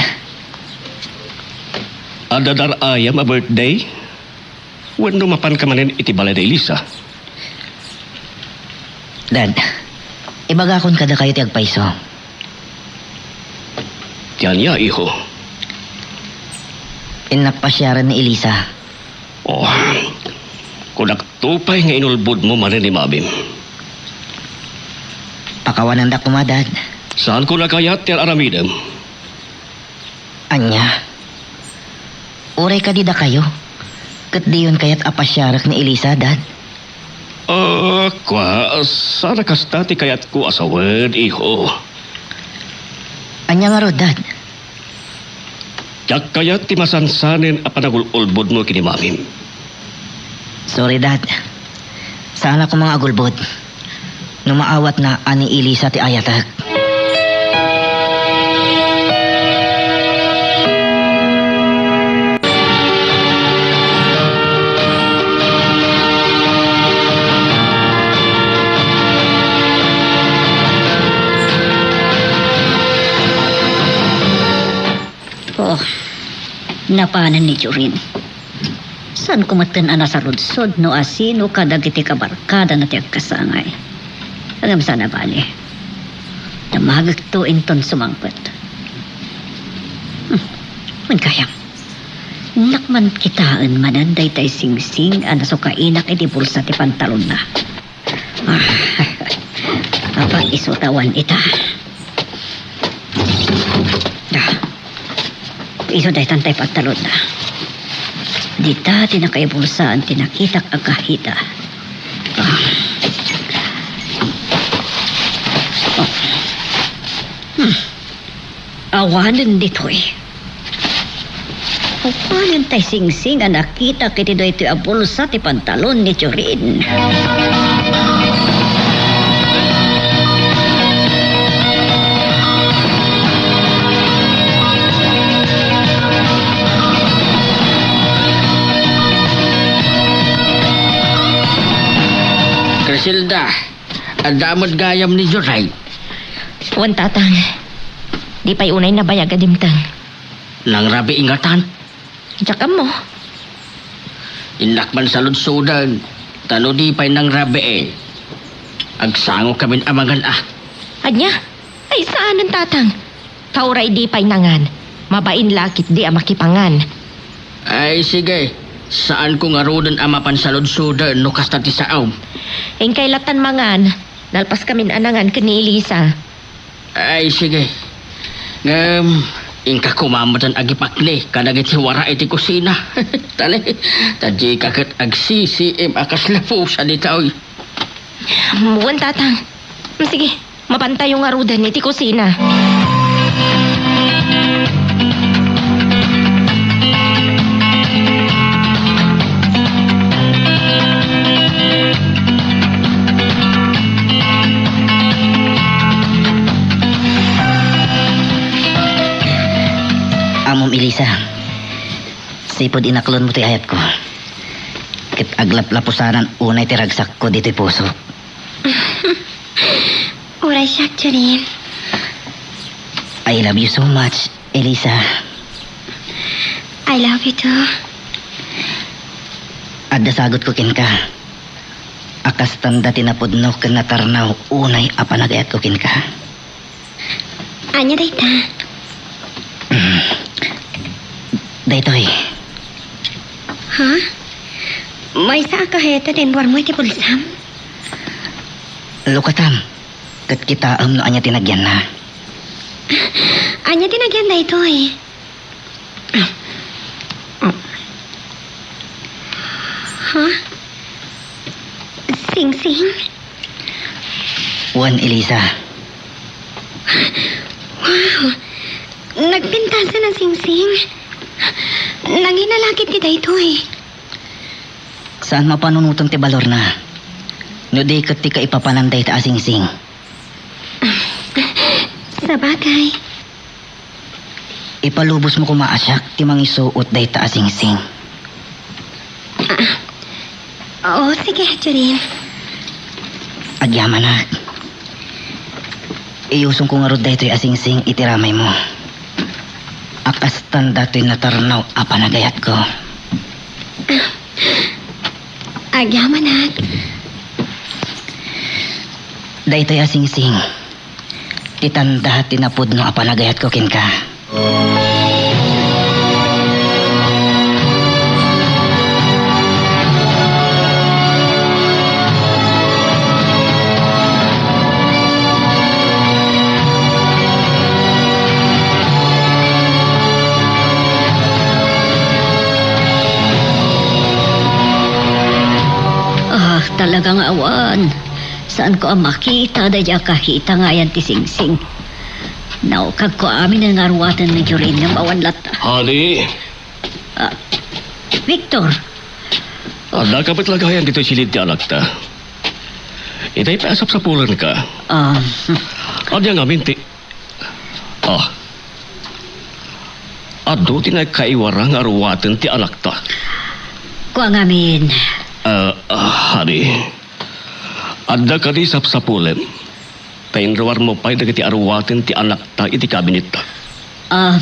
Adda dar-ayam a birthday? Wenno mapanka manen iti balay da Elisa? Dad, ibagakon kadakayo ti agpayso. Ti ania, iho? Innak pasiaren ni Elisa. Oh, kunakto pay nga inulbodmo manen ni Mamim. Pakawananda koma, Dad. Saanko a kayat ti ar-aramidem. Ania? Uray kadi dakayo, ket diyon kayat a pasiarek ni Elisa, Dad? Ah, kua, saan a kasta ti kayatko a sawen, iho. Ania ngarud, Dad? Diak kayat ti masansanen a panagul-ulbodmo ken ni Mamim. Sorry, Dad. Saanak koma nga agulbod. No maawatna a ni Elisa ti ayatek. Oh, napanen ni Jorin. Saanko metten a nasaludsod no asino kadagiti kabarkadana ti agkasangay. Ngem saan a bale. Damagekto inton sumangpet. Hmm, wen gayam. Innak man kitaen manen daytay singsing a nasukainak iti bulsa ti pantalonna. Ah, apa, isu ta awan ita. Ah, isu daytan tay pantalonna. Dita ti nakaibulsaan ti nakitak a kahita. Ah. Oh. Hmm. Awanen ditoy. Awanen tay singsing a nakitak iti daytoy a bulsa ti pantalon ni Jorin. Criselda, adda met gayam ni Jorin? Wen, Tatang. Di pay unay nabayag a dimteng. Nangrabii ngatan? Diak ammo. Innak man saludsoden, ta no di pay nangrabii, agsangokamin a mangan a. Ania? Ay, saanen, Tatang. Ta uray di pay nangan, mabain la ketdi a makipangan. Ay, sige. Saanko ngaruden a mapan saludsoden no kasta ti saom. Inkay lattan mangan, nalpaskamin a nangan ken ni Elisa. Ay, sige. Ngem, inka koma metten agipakni kadagiti wara iti kusina. Tali, ta dika ket agsisiim a kasla pusa ditoy. Wen, Tatang. Sige, mapantayo ngaruden iti kusina. Ammom, Elisa, sipud inaklonmo ti ayatko, ket aglaplapusanan unay ti ragsakko ditoy pusok. Uray siak, Jorin. I love you so much, Elisa. I love you too. Adda sagutko kenka. A kastanda ti napudno ken natarnaw unay a panagayatko kenka. Ania dayta? Mm. Daytoy. Ha? Maysa a kaheta ti inwarmo iti bulsam? Lukatam, ket kitaem no ania ti nagyanna. Ania ti nagyan daytoy? Ha? Singsing? Wen, Elisa. Wow! Nagpintasen a singsing. Nangina la ketdi daytoy. Saan mapanunoten ti balorna. No di ket ti kaipapanan dayta a singsing. Sabagay. Ipalubosmo koma a siak ti mangisuot dayta a singsing. Ah, oo, sige, Jorin. Agyamanak. Iyusongko ngarud daytoy a singsing iti ramaymo. A kastanda toy natarnaw a panagayatko. Agyamanak. Daytoy a singsing ti tanda ti napudno a panagayatko kenka. Talaga nga awan. Saanko a makita daydi a kakita nga ayan ti singsing. Naukagko amin nga aruaten ni Jorin ngem awan latta. Honey. Ah, Victor. Addaka met la gayan ditoy silid ti anakta. Itay pay a sapsapulenka. Ah. Ania ngamin ti Ah. Adu ti nagkaiwara nga aruaten ti anakta. Kua ngamin. Ah, ah, honey. Adda kadi sapsapulem? Ta inruarmo pay dagiti aruaten ti anakta iti kabinetta. Ah,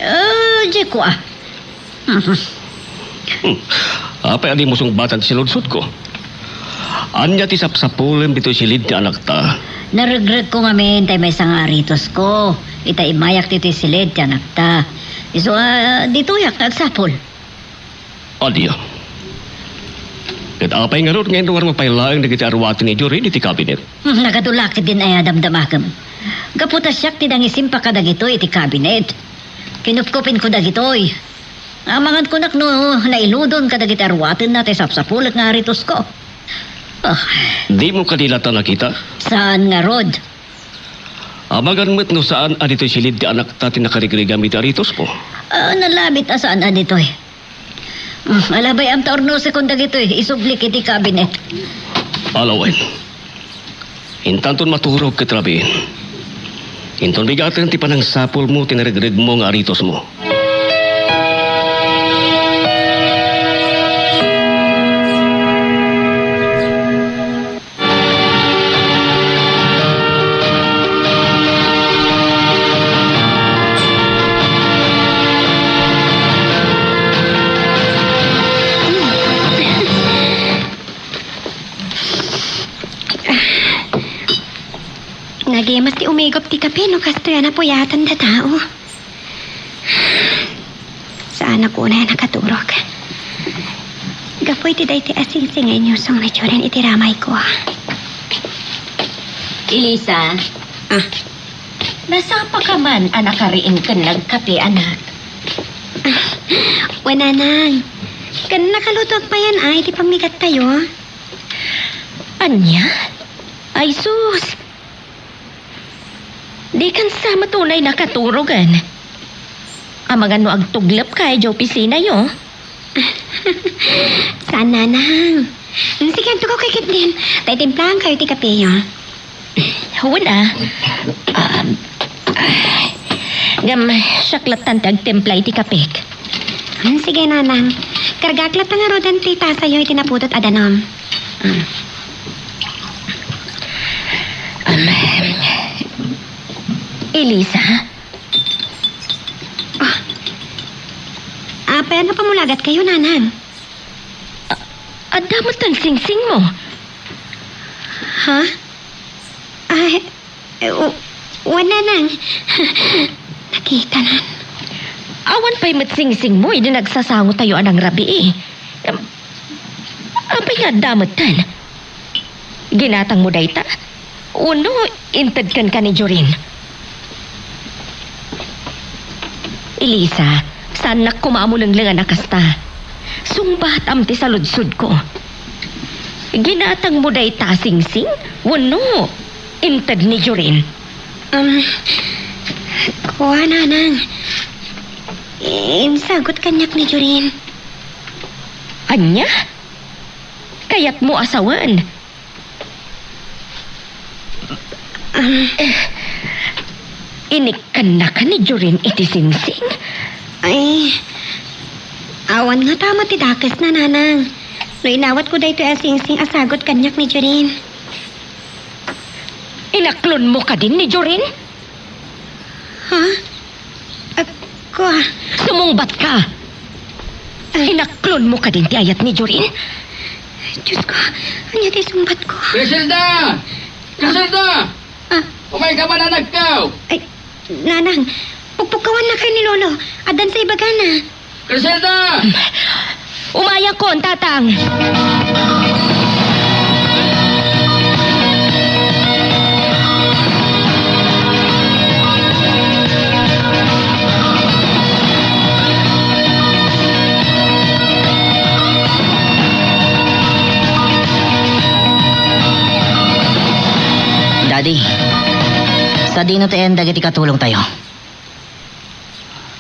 ah, di kua. Hmm. Apay a dimo sungbatan ti sinudsodko? Ania ti sapsapulem ditoy silid ti anakta? Naregregko ngamin tay maysa nga aritosko. Ita immayak ditoy silid ti anakta. Isu a ditoyak nga agsapul. Ania? Ket apay ngarud nga inruarmo pay laeng dagiti aruaten ni Jorin iti kabinet? Hmm, nagadulak ti din aya damdamagem. Gapu ta siak ti nangisimpa kadagitoy iti kabinet. Kinupkupinko dagitoy. Amangan kunak no nailudon kadagiti aruatenna ti sapsapulek nga aritosko. Ah. Dimo kadi latta nakita? Saan ngarud? Amangan met no saan a ditoy silid ti anakta ti nakarigrigam iti aritosmo? Ah, nalabit a saan a ditoy. Mm, alabay am ta urnosekon dagitoy, isublik iti kabinet. Alawen. Intanton maturog ket rabiin. Inton bigaten ti panangsapulmo ti naregregmo nga aritosmo. Nagimas ti umigop ti kape no kastoy a napuyaten da tao. Saanak unay a nakaturog. Gapu iti daytoy a singsing nga inyusong ni Jorin iti ramayko. Elisa. Ah. Nasapaka man a nakariing ken nagkape, anak? Wen, nanang. Ken nakalutoak payen ay ti pammigattayo. Ania? Ay sus! Dikan sa met unay nakaturogen. Amangan no agtuglepka idiay opisinayo. Saan, nanang. Sige, agtugaw kay ketdin. Ta itimplaankayo ti kapeyo. Wen a. Um, ay. Ngem, siak lattan ti agtimpla iti kapek. Hmm, sige, nanang. Kargaak latta ngaruden ti tasayo iti naputot a danum. Hmm. Um, Elisa? Ah. Apay a napamulagatkayo, nanang? A-, adda met ti singsingmo. Ha? Ay, eh, u-, wen, nanang. Nakitanan. Awan pay met singsingmo idi nagsasangotayo a nangrabii. Em, apay nga adda metten? Ginatangmo dayta? Wenno inted kenka ni Jorin? Elisa, saannak koma a mulengleng a kasta. Sungbatam ti saludsodko. Ginatangmo dayta a singsing wenno inted ni Jorin? Um, kua, nanang. Insagut kaniak ni Jorin. Ania? Kayatmo a sawen? Um, eh, inikkannaka ni Jorin iti singsing? Ay, awan nga tama ti dakesna, nanang. No inawatko daytoy a singsing a sagut kaniak ni Jorin. Inaklonmo kadin ni Jorin? Ha? Ah, kua. Sumungbatka! Ah. Inaklonmo kadin ti ayat ni Jorin? Diosko, ania ti sungbatko? Griselda! Griselda! Ah. Umayka man, anakko! Ay, nanang, pukpukkawannaka ni Lolo. Addan sa ibagana. Griselda! Umayakon, Tatang. Adi, sadino ti ayan dagiti katulongtayo?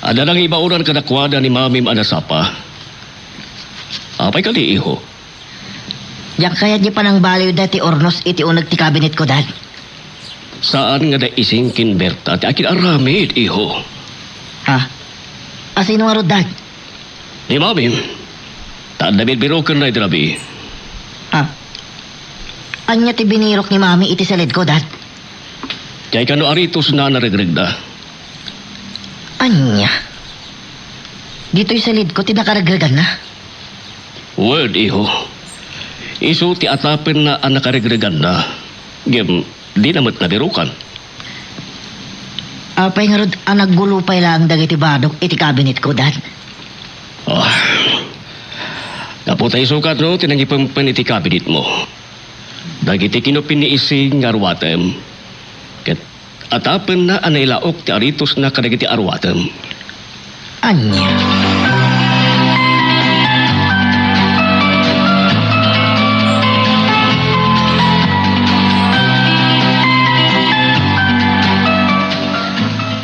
Adda nangibaonan kadakuada ni mamim a nasapa. Apay kadi, iho? Diak kayat ti panangbaliwda ti urnos iti uneg ti kabinetko, Dad. Saan nga da Ising ken Berta ti akin-aramid, iho. Ha? Asino ngarud, Dad? Ni mamim. Ta adda birbirokenna iti rabii. Ha? Ania ti binirok ni Mami iti saledko, Dad? Diay kano aritosna a naregregda. Ania? Ditoy saledko ti nakaregreganna? Wen, iho. Isu ti atapenna a nakaregreganna. Ngem dina met nabirokan. Apay ngarud a naggulo pay laeng dagiti badok iti kabinetko, Dad? Ah. Gapu ta isu kano ti nangipempen iti kabinetmo. Dagiti kinupin ni Ising nga aruatem, ket atapenna a nailaok ti aritosna kadagiti aruatem. Ania?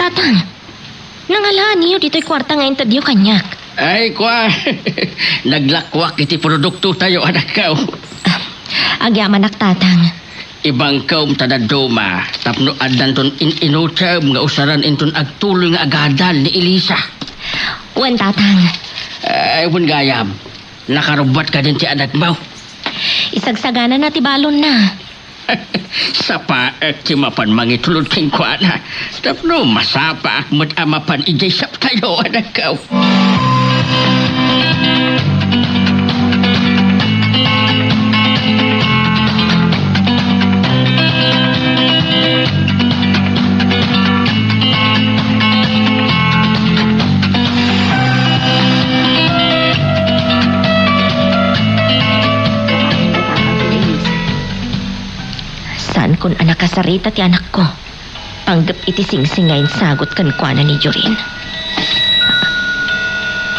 Tatang, nangalaanyo ditoy kuarta nga intedyo kaniak? Ay, kua, naglakuak iti produktotayo, anakko. Ah, agyamanak, Tatang. Ibangkem ta dadduma tapno addanton in-inutem nga usaran inton agtuloy nga agadal ni Elisa. Wen, Tatang. Ay, wen gayam, nakarubbuat kadin ti anakmo? Isagsaganana ti balonna. Sapaek ti mapan mangitulod kenkuana tapno masapaak met a mapan idiay saptayo, anakko. Saankon a nakasarita ti anakko. Panggep iti singsing nga insagut kenkuana ni Jorin.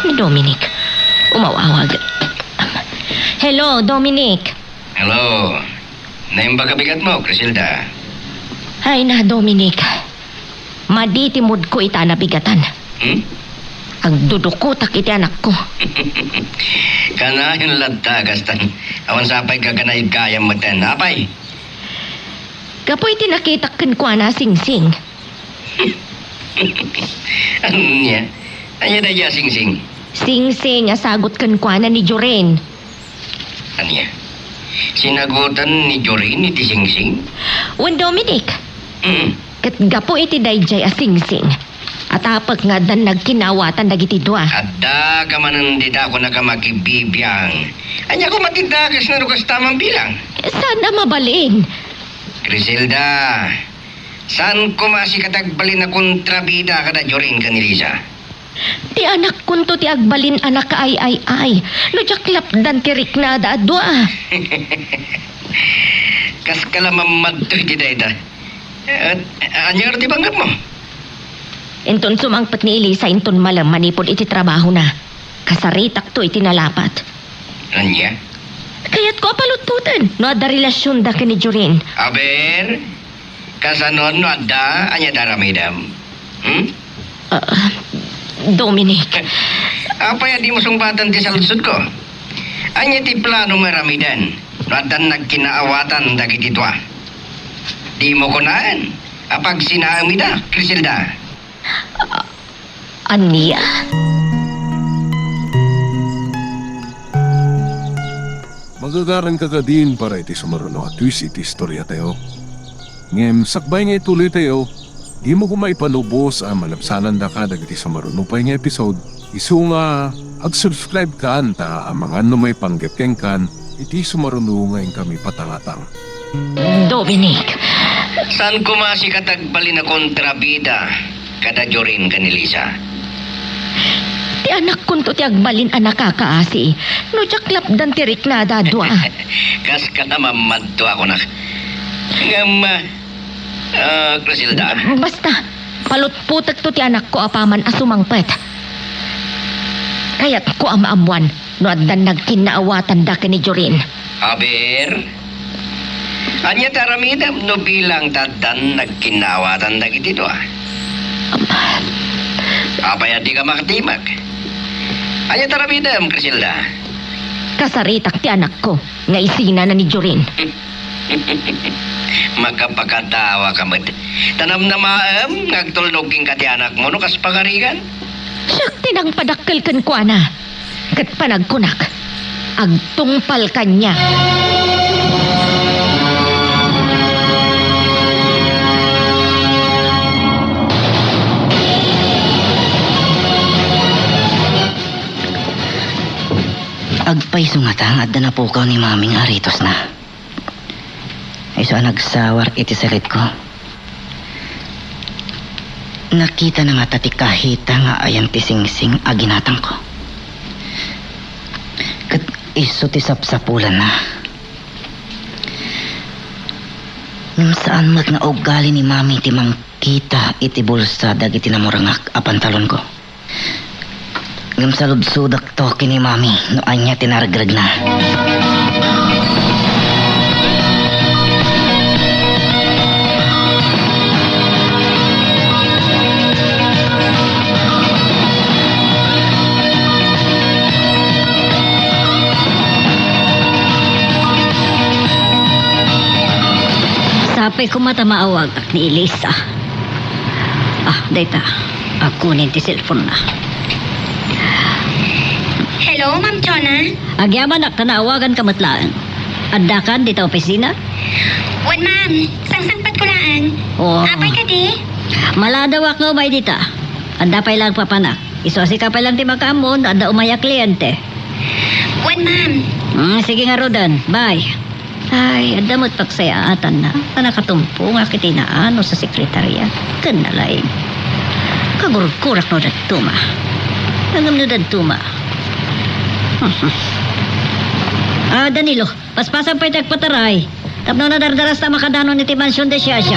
Ni Dominic, umaw-awag. Hello, Dominic. Hello. Naimbag a bigatmo, Criselda? Ay na, Dominic. Madi ti moodko ita a nabigatan. Hmm? Agdudukotak iti anakko. Kanayon latta, kastan. Awan sapay gaganay gayam metten. Apay? Gapu iti nakitak kenkuana a singsing. Ania? Ania daydiay a singsing? Singsing a sagut kenkuana ni Jorin. Ania? Sinagutan ni Jorin iti singsing? Wen, Dominic. Mm. Ket gapu iti daydiay a singsing, atapek nga addan nagkinnaawatan dagiti dua. Adda ka manen dita, kunak a makibibiang. Ania koma ti dakesna no kasta man bilang? Saan a mabalin? Criselda, saan koma a sika ti agbalin a kontrabida kada Jorin ken Elisa? Ti anakkonto ti agbalin a nakaay-ay-ay no diak lapdan ti riknada a dua. Kaska la mammadto iti dayta. Et, ania ti panggepmo? Inton sumangpet ni Elisa inton malem manipud iti trabahona, kasaritakto iti nalapat. Ania? Kayatko a palutpoten no adda relasionda ken ni Jorin. Aber, kasano no adda, ania ti aramidem? Hmm? Ah, Dominic. Apay a dimo sungbaten ti saludsodko? Ania ti plano nga aramiden no addan nagkinnaawatan dagiti dua? Dimo kunaen a pagsinaem ida, Criselda? Ah, ania? Magagaranka kadin para iti sumaruno a twist iti istoriatayo. Ngem sakbay nga ituloytayo, dimo koma ipalubos a malabsanandaka dagiti sumaruno pay nga episode. Isu nga ag-subscribe kan ta amangan no maipanggep kenkan iti sumaruno nga inkami patangatang. Dominic. Saan koma a sika ti agbalin a kontrabida kada Jorin ken Elisa? Ti anakkonto ti agbalin a nakakaasi no diak lapdan ti riknada a dua. Kaska la mammadto a kunak. Ngem, ah, Criselda. Basta, palutpotekto ti anakko apaman a sumangpet. Kayatko a maammoan no addan nagkinnaawatanda ken ni Jorin. Aber, Ania ti aramidem no bilang ta addan nagkinnaawatan dagiti dua? Apay a dika makatimek? Ania ti aramidem, Criselda? Kasaritak ti anakko nga isinana ni Jorin. Makapakatawa ka met. Ta namnamaem nga agtulnog kenka ti anakmo no kas pagarigan? Siak ti nangpadakkel kenkuana, ket panagkunak, agtungpal kaniak. Agpayso ngata nga adda napukaw ni Mami nga aritosna. Isu a nagsawar iti saledko, nakitana ngata ti kahita nga ayan ti singsing a ginatangko. Ket isu ti sapsapulanna. Ngem saan met nga ugali ni Mami ti mangkita iti bulsa dagiti namurangak a pantalonko. Ngem saludsodakto ken ni Mami no ania ti naregregna. Sapay koma ta maawagak ni Elisa. Ah, dayta. Agkunen ti cellphone-na. Hello, Ma'am Chona? Agyamanak ta naawaganka met laeng. Addakan dita opisina? Wen, ma'am. Sangsangpetko laeng. Oh. Apay kadi? Maladawak nga umay dita. Adda pay laeng papanak. Isu a sika pay laeng ti makaammo no adda umay a kliente. Wen, ma'am. Hmm, sige ngaruden. Bye. Ay, adda met pagsayaatanna ta nakatumpongak iti naanus a sekretaria ken nalaing. Kagurgurak no dadduma. Ngem no dadduma. Ah, Danilo, paspasam pay ti agpataray tapno nadardarasta a makadanon iti mansion de Shasha.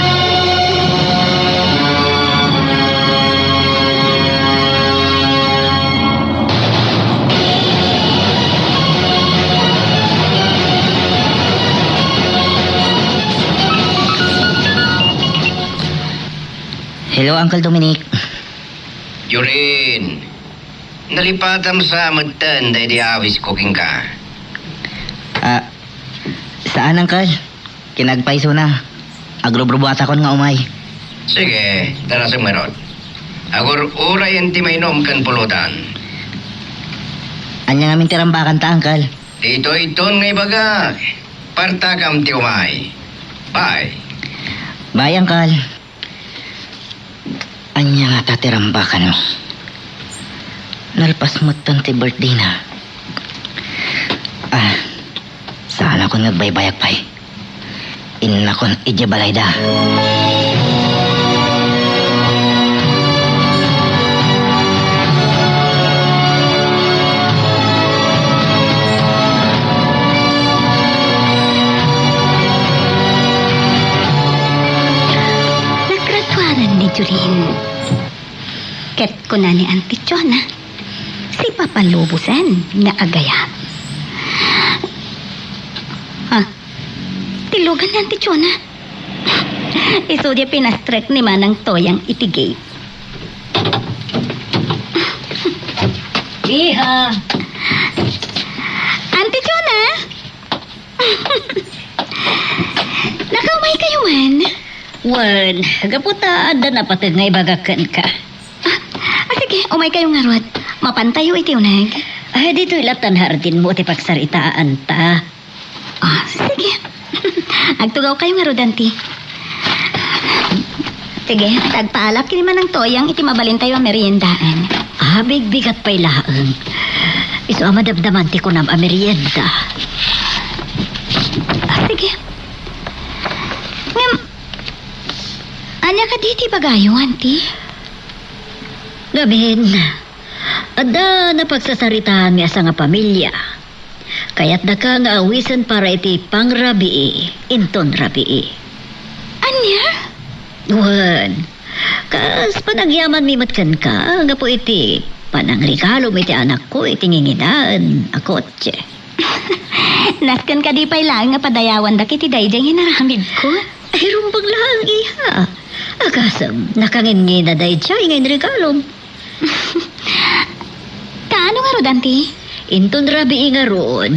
Hello, Uncle Dominic. Jorin, nalipatam sa metten daydi awisko kenka. Ah, saan, Uncle? Kinagpaysona. Agrubrubuatakon nga umay. Sige, darasem ngarud. Agur-urayen ti mainom ken pulutan. Ania ngamin ti rambakanta, Uncle? Ditoy ton nga ibaga, partakam ti umay. Bye. Bye, Uncle. Ania ngata ti rambakanmi? Nalpas metten ti birthday-na. Ah, saanakon nga agbaybayag pay. Innakon idiay balayda. Nagraduaran ni Jorin. Ket kuna ni Auntie Chona, sipapalubosan nga agayam. Ah, tillugan ni Auntie Chona. Isu diay pinastrek ni Manang Toyang iti gate. Iha! Auntie Chona! Nakaumay kayo man? Wen, gapu ta adda napateg nga ibagak kenka. Ah, ah, sige, umay kayo ngarud. Mapantayo iti uneg. Ay, ditoy lattan hardin mo ti pagsaritaanta. Ah, sige. Agtugaw kayo ngarud, Auntie. Sige, agpaalak ken ni Manang Toyang iti mabalintayo a meriendaan. Ah, bigbigat pay laeng. Isu a madamdaman ti kunam a merienda. Ah, sige. Ngem, ania kadi ti ibagayo, Auntie? Ngamin, adda napagsasaritaanmi a sangapamilia. Kayatdaka nga awisen para iti pangrabii inton rabii. Ania? Wen, kas panagyamanmi met kenka gapu iti panangregalom iti anakko iti nginginaen a kotse. Nasken kadi pay laeng a padayawandak iti daydiay nga inaramidko? Ay, rumbeng laeng, iha. Agasem, nakangingina daydiay nga inregalom. Kaano ngarud, Auntie? Inton rabii ngarud.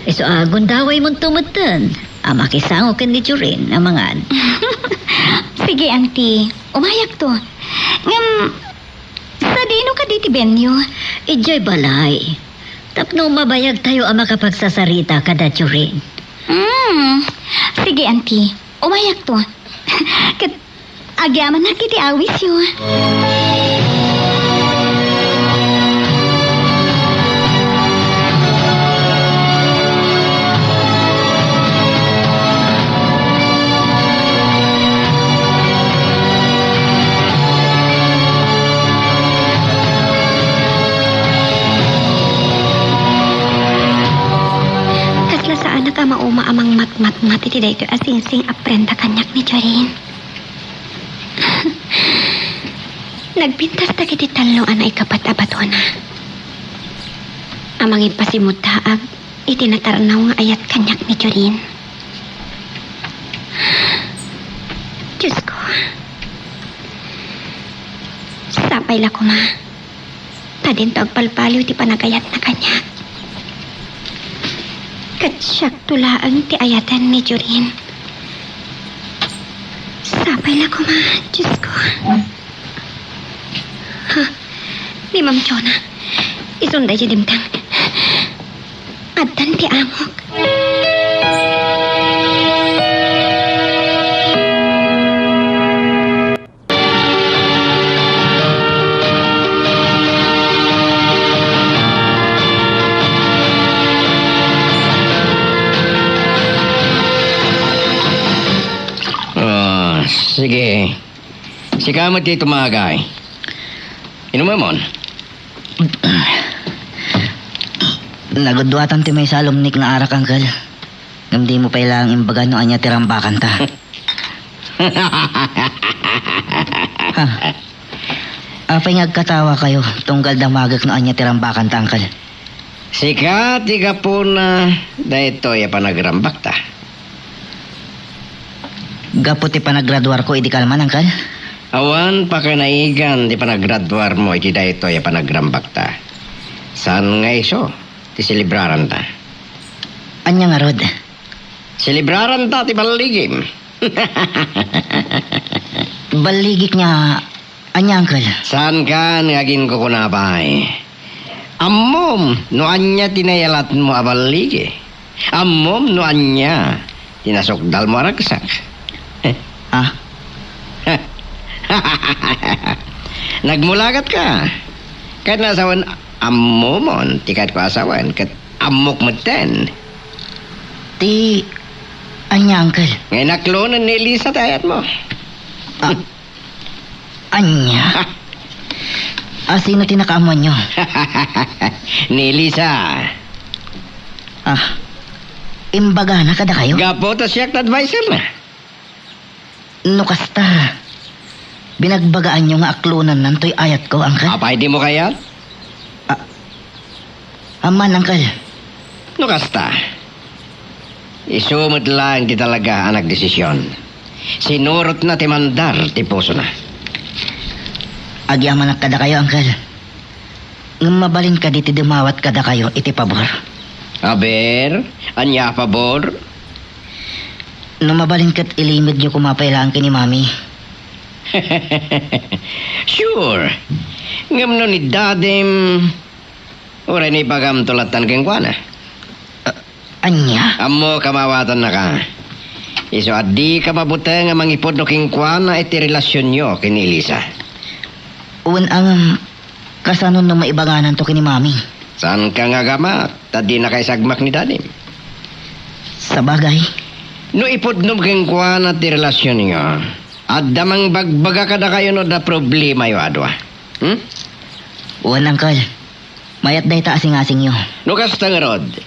Isu a gundawaymonto metten a makisango ken ni Jorin a mangan. Sige, Auntie. Umayakto. Ngem, sadino kadi ti venue? Idiay balay. Tapno mabayagtayo a makapagsasarita kada Jorin. Hmm. Sige, Auntie. Umayakto. Ket agyamanak iti awisyo. Kasla saanak a mauma a mangmatmatmat iti daytoy a singsing a prenda kaniak ni Jorin. Nagpintas dagiti tallo a naikapat a batona a mangipasimuddaag iti natarnaw nga ayat kaniak ni Jorin. Diosko, sapay la koma ta dinto agpalpaliw ti panagayatna kaniak. Ket siakto laeng ti ayaten ni Jorin. Sapay la koma, Diosko. Ha? Ni Ma'am Jonah. Isunda idiay dimteng. Addan ti amok. Ah, sige. Sika met ti tumagay. Inumemon. Nagudduatan ti maysa a lumnik nga arak, Uncle. Ngem dimo pay laeng imbaga no ania ti rambakanta. Ha? Apay nga agkatawakayo tunggal damagek no ania ti rambakanta, Uncle? Sika ti gapuna daytoy a panagrambakta. Gapu ti panagraduarko idi kalman, Uncle? Awan pakanaigan ti panagraduarmo iti daytoy a panagrambakta. Saan nga isu ti selebraranta? Ania ngarud? Selebraranta ti balligim. Balligik nga ania, Uncle? Saanka nga aginkukuna pay. Ammom no ania ti nayalatmo a balligi. Ammom no ania ti nasukdalmo a ragsak. Ah? Nagmulagatka. Ket no sawen, ammomon ti kayatko a sawen, ket ammok metten. Ti ania, Uncle? Nga inaklonen ni Elisa ti ayatmo. Ah, ania? Ah, sino ti nakaammoanyo? Ni Elisa. Ah, imbagana kadakayo? Gapu ta siak ti adviser na. No kasta, binagbagaanyo nga aklonannan toy ayatko, Uncle? Apay dimo kayat? Ah, aman, Uncle. No kasta, isu met laeng ti talaga a nagdesisyon. Sinurotna ti mandar ti pusona. Agyamanak kadakayo, Uncle. Ngem mabalin kadi ti dumawat kadakayo iti pabor? Aber, ania a pabor? No mabalin ket ilimedyo koma pay laeng ken ni Mami. Sure. Ngem no ni Dadim, uray no ibagamto lattan kenkuana. Ah, ania? Ammok a maawatannaka. Isu a dika mabuteng a mangipudno kenkuana iti relasionyo ken ni Elisa. Wen, ngem, kasano no maibagananto ken ni Mami? Saanka nga agamak, ta dinaka isagmak ni Dadim. Sabagay. No ipudnom kenkuana ti relasionyo, adda mangbagbaga kadakayo no adda problemayo a dua. Hmm? Wen, Uncle. Mayat dayta a singasingyo. No kasta ngarud,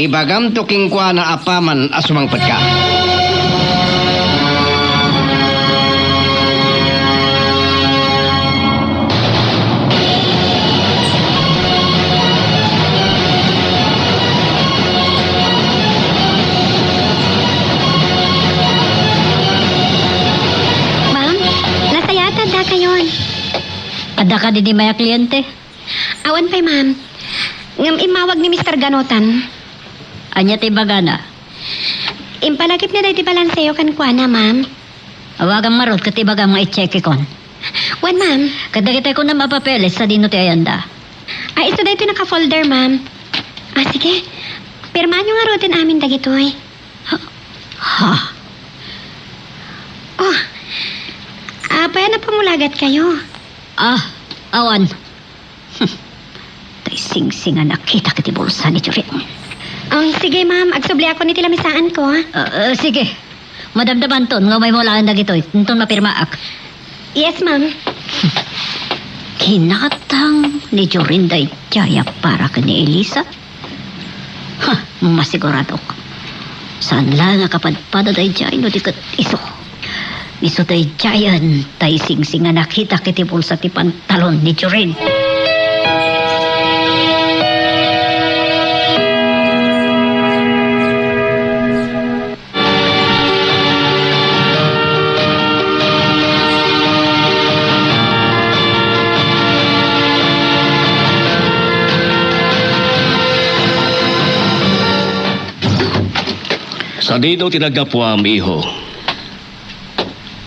ibagamto kenkuana apaman a sumangpetka. kadi di may a kliente? Awan pay, ma'am. Ngem immawag ni Mister Ganutan. Ania ti ibagana? Impalagipna daydi balanseyo kenkuana, ma'am. Awagam ngarud ket ibagam nga i-checkekon. Wen, ma'am. Ket dagitoy kunam a papeles, sadino ti ayanda? Ah, isu daytoy naka-folder, ma'am. Ah, sige. Pirmaanyo ngaruden amin dagitoy. Ha? Oh. Apay a napamulagatkayo? Ah, awan. Hmm. Tay singsing a nakitak iti bulsa ni Jorin. Um, sige, ma'am. Agsubliakon iti lamisaanko. Ah, ah, sige. Madamdamanton nga umaymo laeng dagitoy. Inton mapirmaak. Yes, ma'am. Kinatang ni Jorin daydiay a para ken ni Elisa? Ha, masiguradok. Saan laeng a kapadpada daydiay no di ket isu. Isu daydiayen tay singsing a nakitak iti bulsa ti pantalon ni Jorin. Sadino ti naggapuam, iho?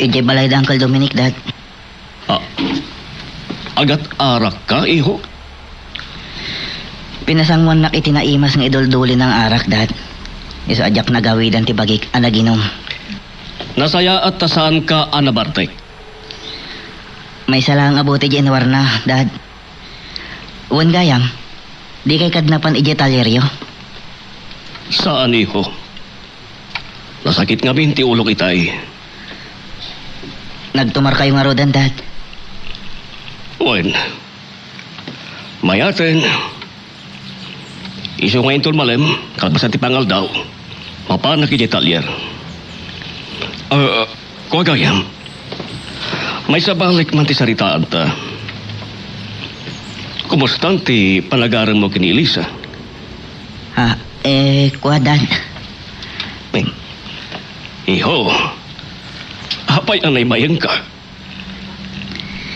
Idiay balay da Uncle Dominic, Dad. Ah, agat-arakka, iho? Pinasanguannak iti naimas nga iduldulina nga arak, Dad. Isu a diak nagawidan ti bagik a naginum. Nasayaat ta saanka a nabartek. Maysa laeng a bote diay inuarna, Dad. Wen gayam, dikay kadnapan idiay talleryo? Saan, iho. Nasakit ngamin ti ulok itay. Nagtumarkayo ngaruden, Dad? Wen. Mayaten. Isu nga inton malem, kalpasan ti pangaldaw, mapanak idiay talyer. Ah, kua gayam. Maisabalik man ti saritaanta. Kumustan ti panagaremmo ken ni Elisa? Ah, eh, kua, Dad. Hmm. Iho, apay a naimayengka?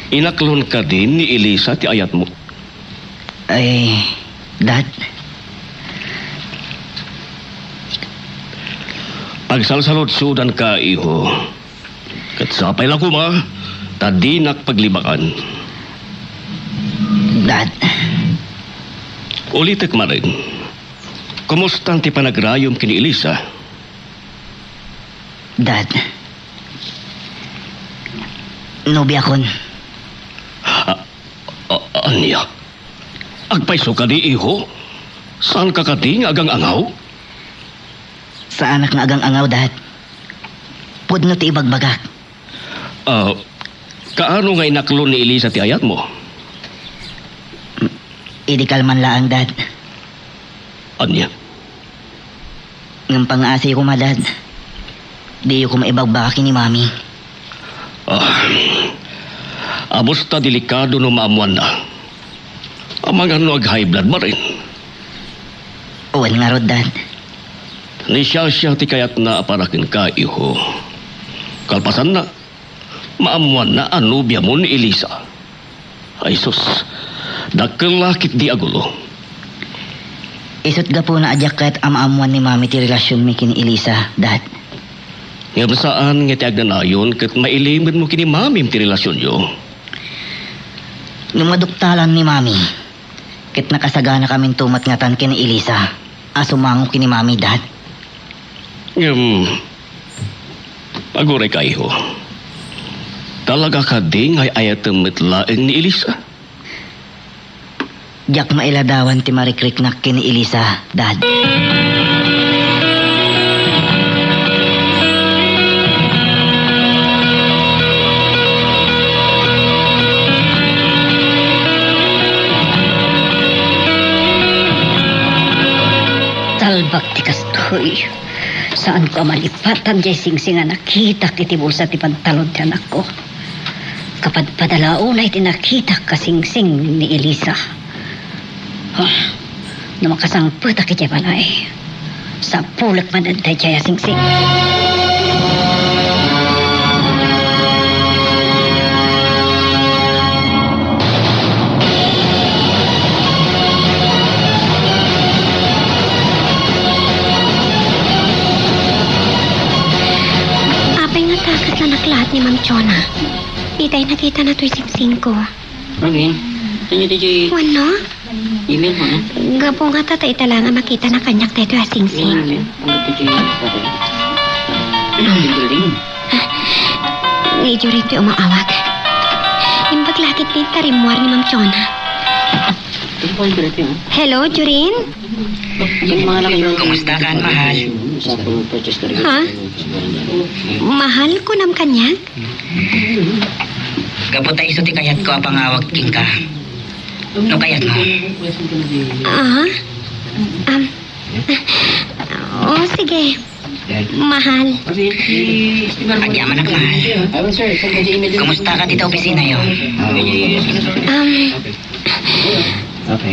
Inaklon kadi ni Elisa ti ayatmo? Ay, Dad. Agsalsaludsodanka, iho. Ket sapay la koma ta dinak paglibakan. Dad. Ulitek manen, kumustan ti panagrayom ken ni Elisa? Dad. Nobiakon. A-, a-, ania? Agpayso kadi, iho? Saanka kadi nga agang-angaw? Saanak nga agang-angaw, Dad. Pudno ti ibagbagak. Ah, kaano nga inaklon ni Elisa ti ayatmo? Idi kalman laeng, Dad. Ania? Ngem pangngaasiyo koma, Dad. Diyo koma ibagbaga ken ni Mami. Ah, amusta delikado no maammoanna? Amangan no ag-high blood manen? Wen ngarud, Dad. Ni Shasha ti kayatna a para kenka, iho. Kalpasanna, maammoanna a nobiamo ni Elisa. Ay sus, dakkel la ketdi a gulo. Isut' gapuna a diak kayat a maammoan ni Mami ti relasionmi ken ni Elisa, Dad. Ngem saan nga ti agnanayon ket mailimenmo ken ni Mamim ti relasionyo. No maduktalan ni Mami, ket nakasaganakaminto met ngatan ken ni Elisa a sumango ken ni Mami, Dad. Ngem, agurayka, iho. Talaga kadi nga ay-ayatem met laeng ni Elisa? Diak mailadawan ti marikriknak ken ni Elisa, Dad. Talbak ti kastoy. Saanko a malipatan diay singsing a nakitak iti bulsa ti pantalon ti anakko. Kapadpada la unay ti nakitak a singsing ni Elisa. Ah, no makasangpetak idiay balay, sapulek manen daydiay a singsing. Ma'am Chona, itay nakitana toy singsingko. Robin, ania daytoy? Wenno? Email mo, eh? Gapu ngata ta ita la nga makitana kaniak daytoy a singsing. Email, eh? Ano daytoy? Building? Ni Jorin toy umaawat. Imbag la ketdin ta rimmuar ni Ma'am Chona. Ito po yung dito, eh. Hello, Jorin? Kumusta ka, mahal? Ha? Mahal, kunam kaniak? Gapu ta isu ti kayatko a pangawag kenka. No kayatmo? Ah? Um, oh, sige. Mahal. Agyamanak, mahal. Kumusta ka dita opisinayo? Um, Okay.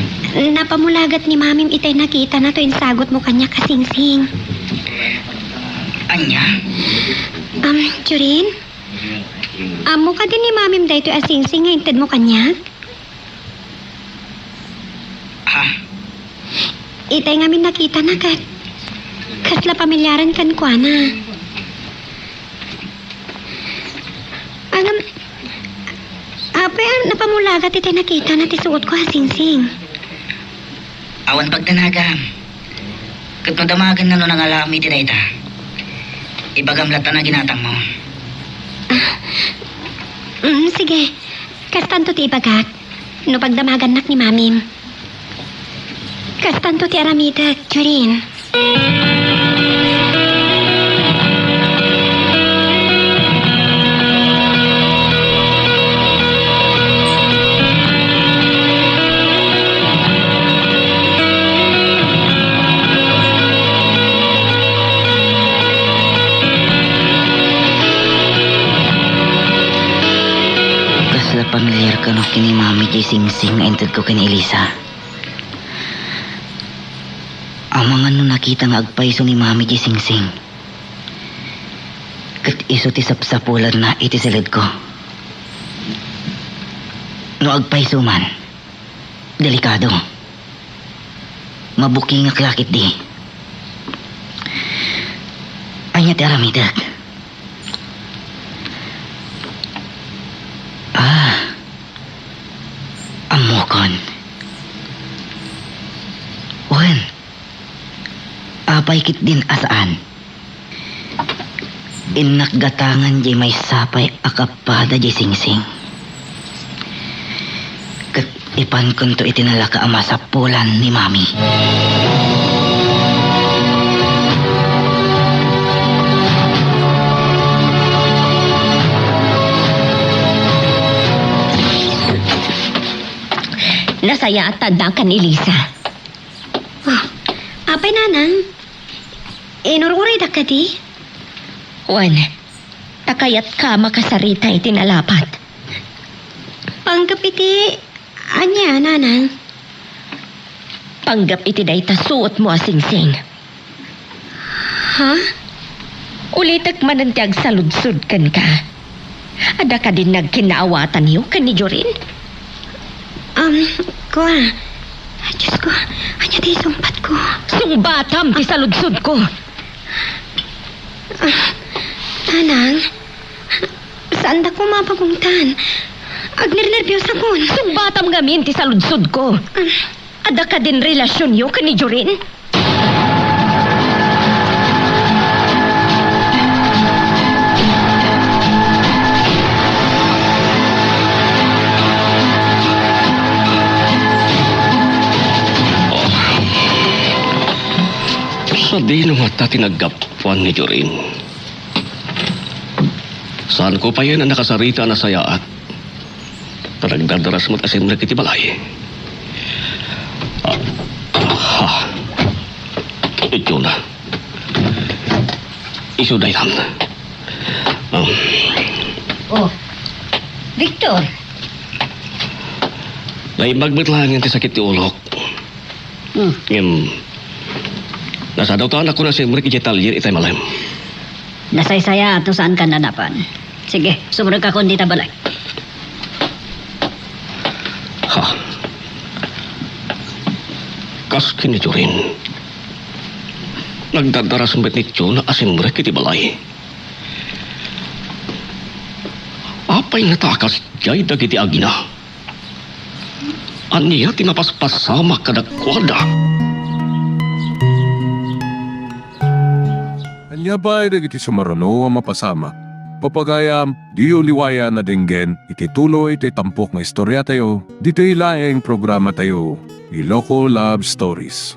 Napamulagat ni Mamim itay nakitana toy insagutmo kaniak a singsing. Ania? Um, Jorin? Ammok kadi ni Mamim daytoy a singsing nga intedmo kaniak? Ha? Itay ngamin nakitana ket kasla pamilyaren kenkuana. Ngem, apay a napamulagat itay nakitana ti suotko a singsing? Awan pagdanagam. Ket no damagenna no nangalam iti dayta, ibagam latta a ginatangmo. Ah, mm, sige. Kastanto ti ibagak no pagdamagannak ni Mamim. Kastanto ti aramidek, Jorin. Kasla pamilyar kano ken ni Mami diay singsing nga intedko ken ni Elisa. Amangan no nakita nga agpayso ni Mami diay singsing, ket isu ti sapsapulanna iti siledko. No agpayso man, delikado. Mabukingak la ketdi. Ania ti aramidek? Ah, ammokon. Wen, apay ketdin a saan? Innak gatangen diay maysa pay a kapada diay singsing. Ket ipankonto iti nalaka a masapulan ni Mami. Nasayaat ta addakan ni Lisa. Oh, apay, Nanang? Inur-uraydak kadi? Wen, ta kayatka a makasarita iti nalapat. Panggep iti ania, Nanang? Panggep iti dayta suotmo a singsing. Ha? Ulitek manen ti agsaludsod kenka. Adda kadin nagkinnaawatanyo ken ni Jorin? Um, kua. Diyos ko, ania ti sungbatko? Sungbatam ti saludsodko. Ah, Nanang, saandakon mapagungtan. Agnernerbiosakon. Sungbatam ngamin ti saludsodko. Um, Adda kadin relasionyo ken ni Jorin? Sadino ngata ti naggapuan ni Jorin? Saanko payen a nakasarita a nasayaat? Ta nagdardaras met a simrek iti balay. Ah, ah, ha. Idyona. Isu daytan. Ah. Oh, Victor. Naimbag met laeng ti sakit ti ulok. Hmm. Ngem, nasadutanak a simrek idiay talyer itay malem. Nasaysayaat no saankan a napan. Sige, sumrekakon dita balay. Ha? Kas ken ni Jorin, nagdardaras met ni Tiona a simrek iti balay. Apay ngata a kasdiay dagiti agina? Ania ti mapaspasamak kadakuada? Ania pay dagiti sumaruno a mapasamak? Papagayam, diyo liwayan a denggen iti tuloy ti tampok nga istoriatayo ditoy laeng programatayo, Iloko Love Stories.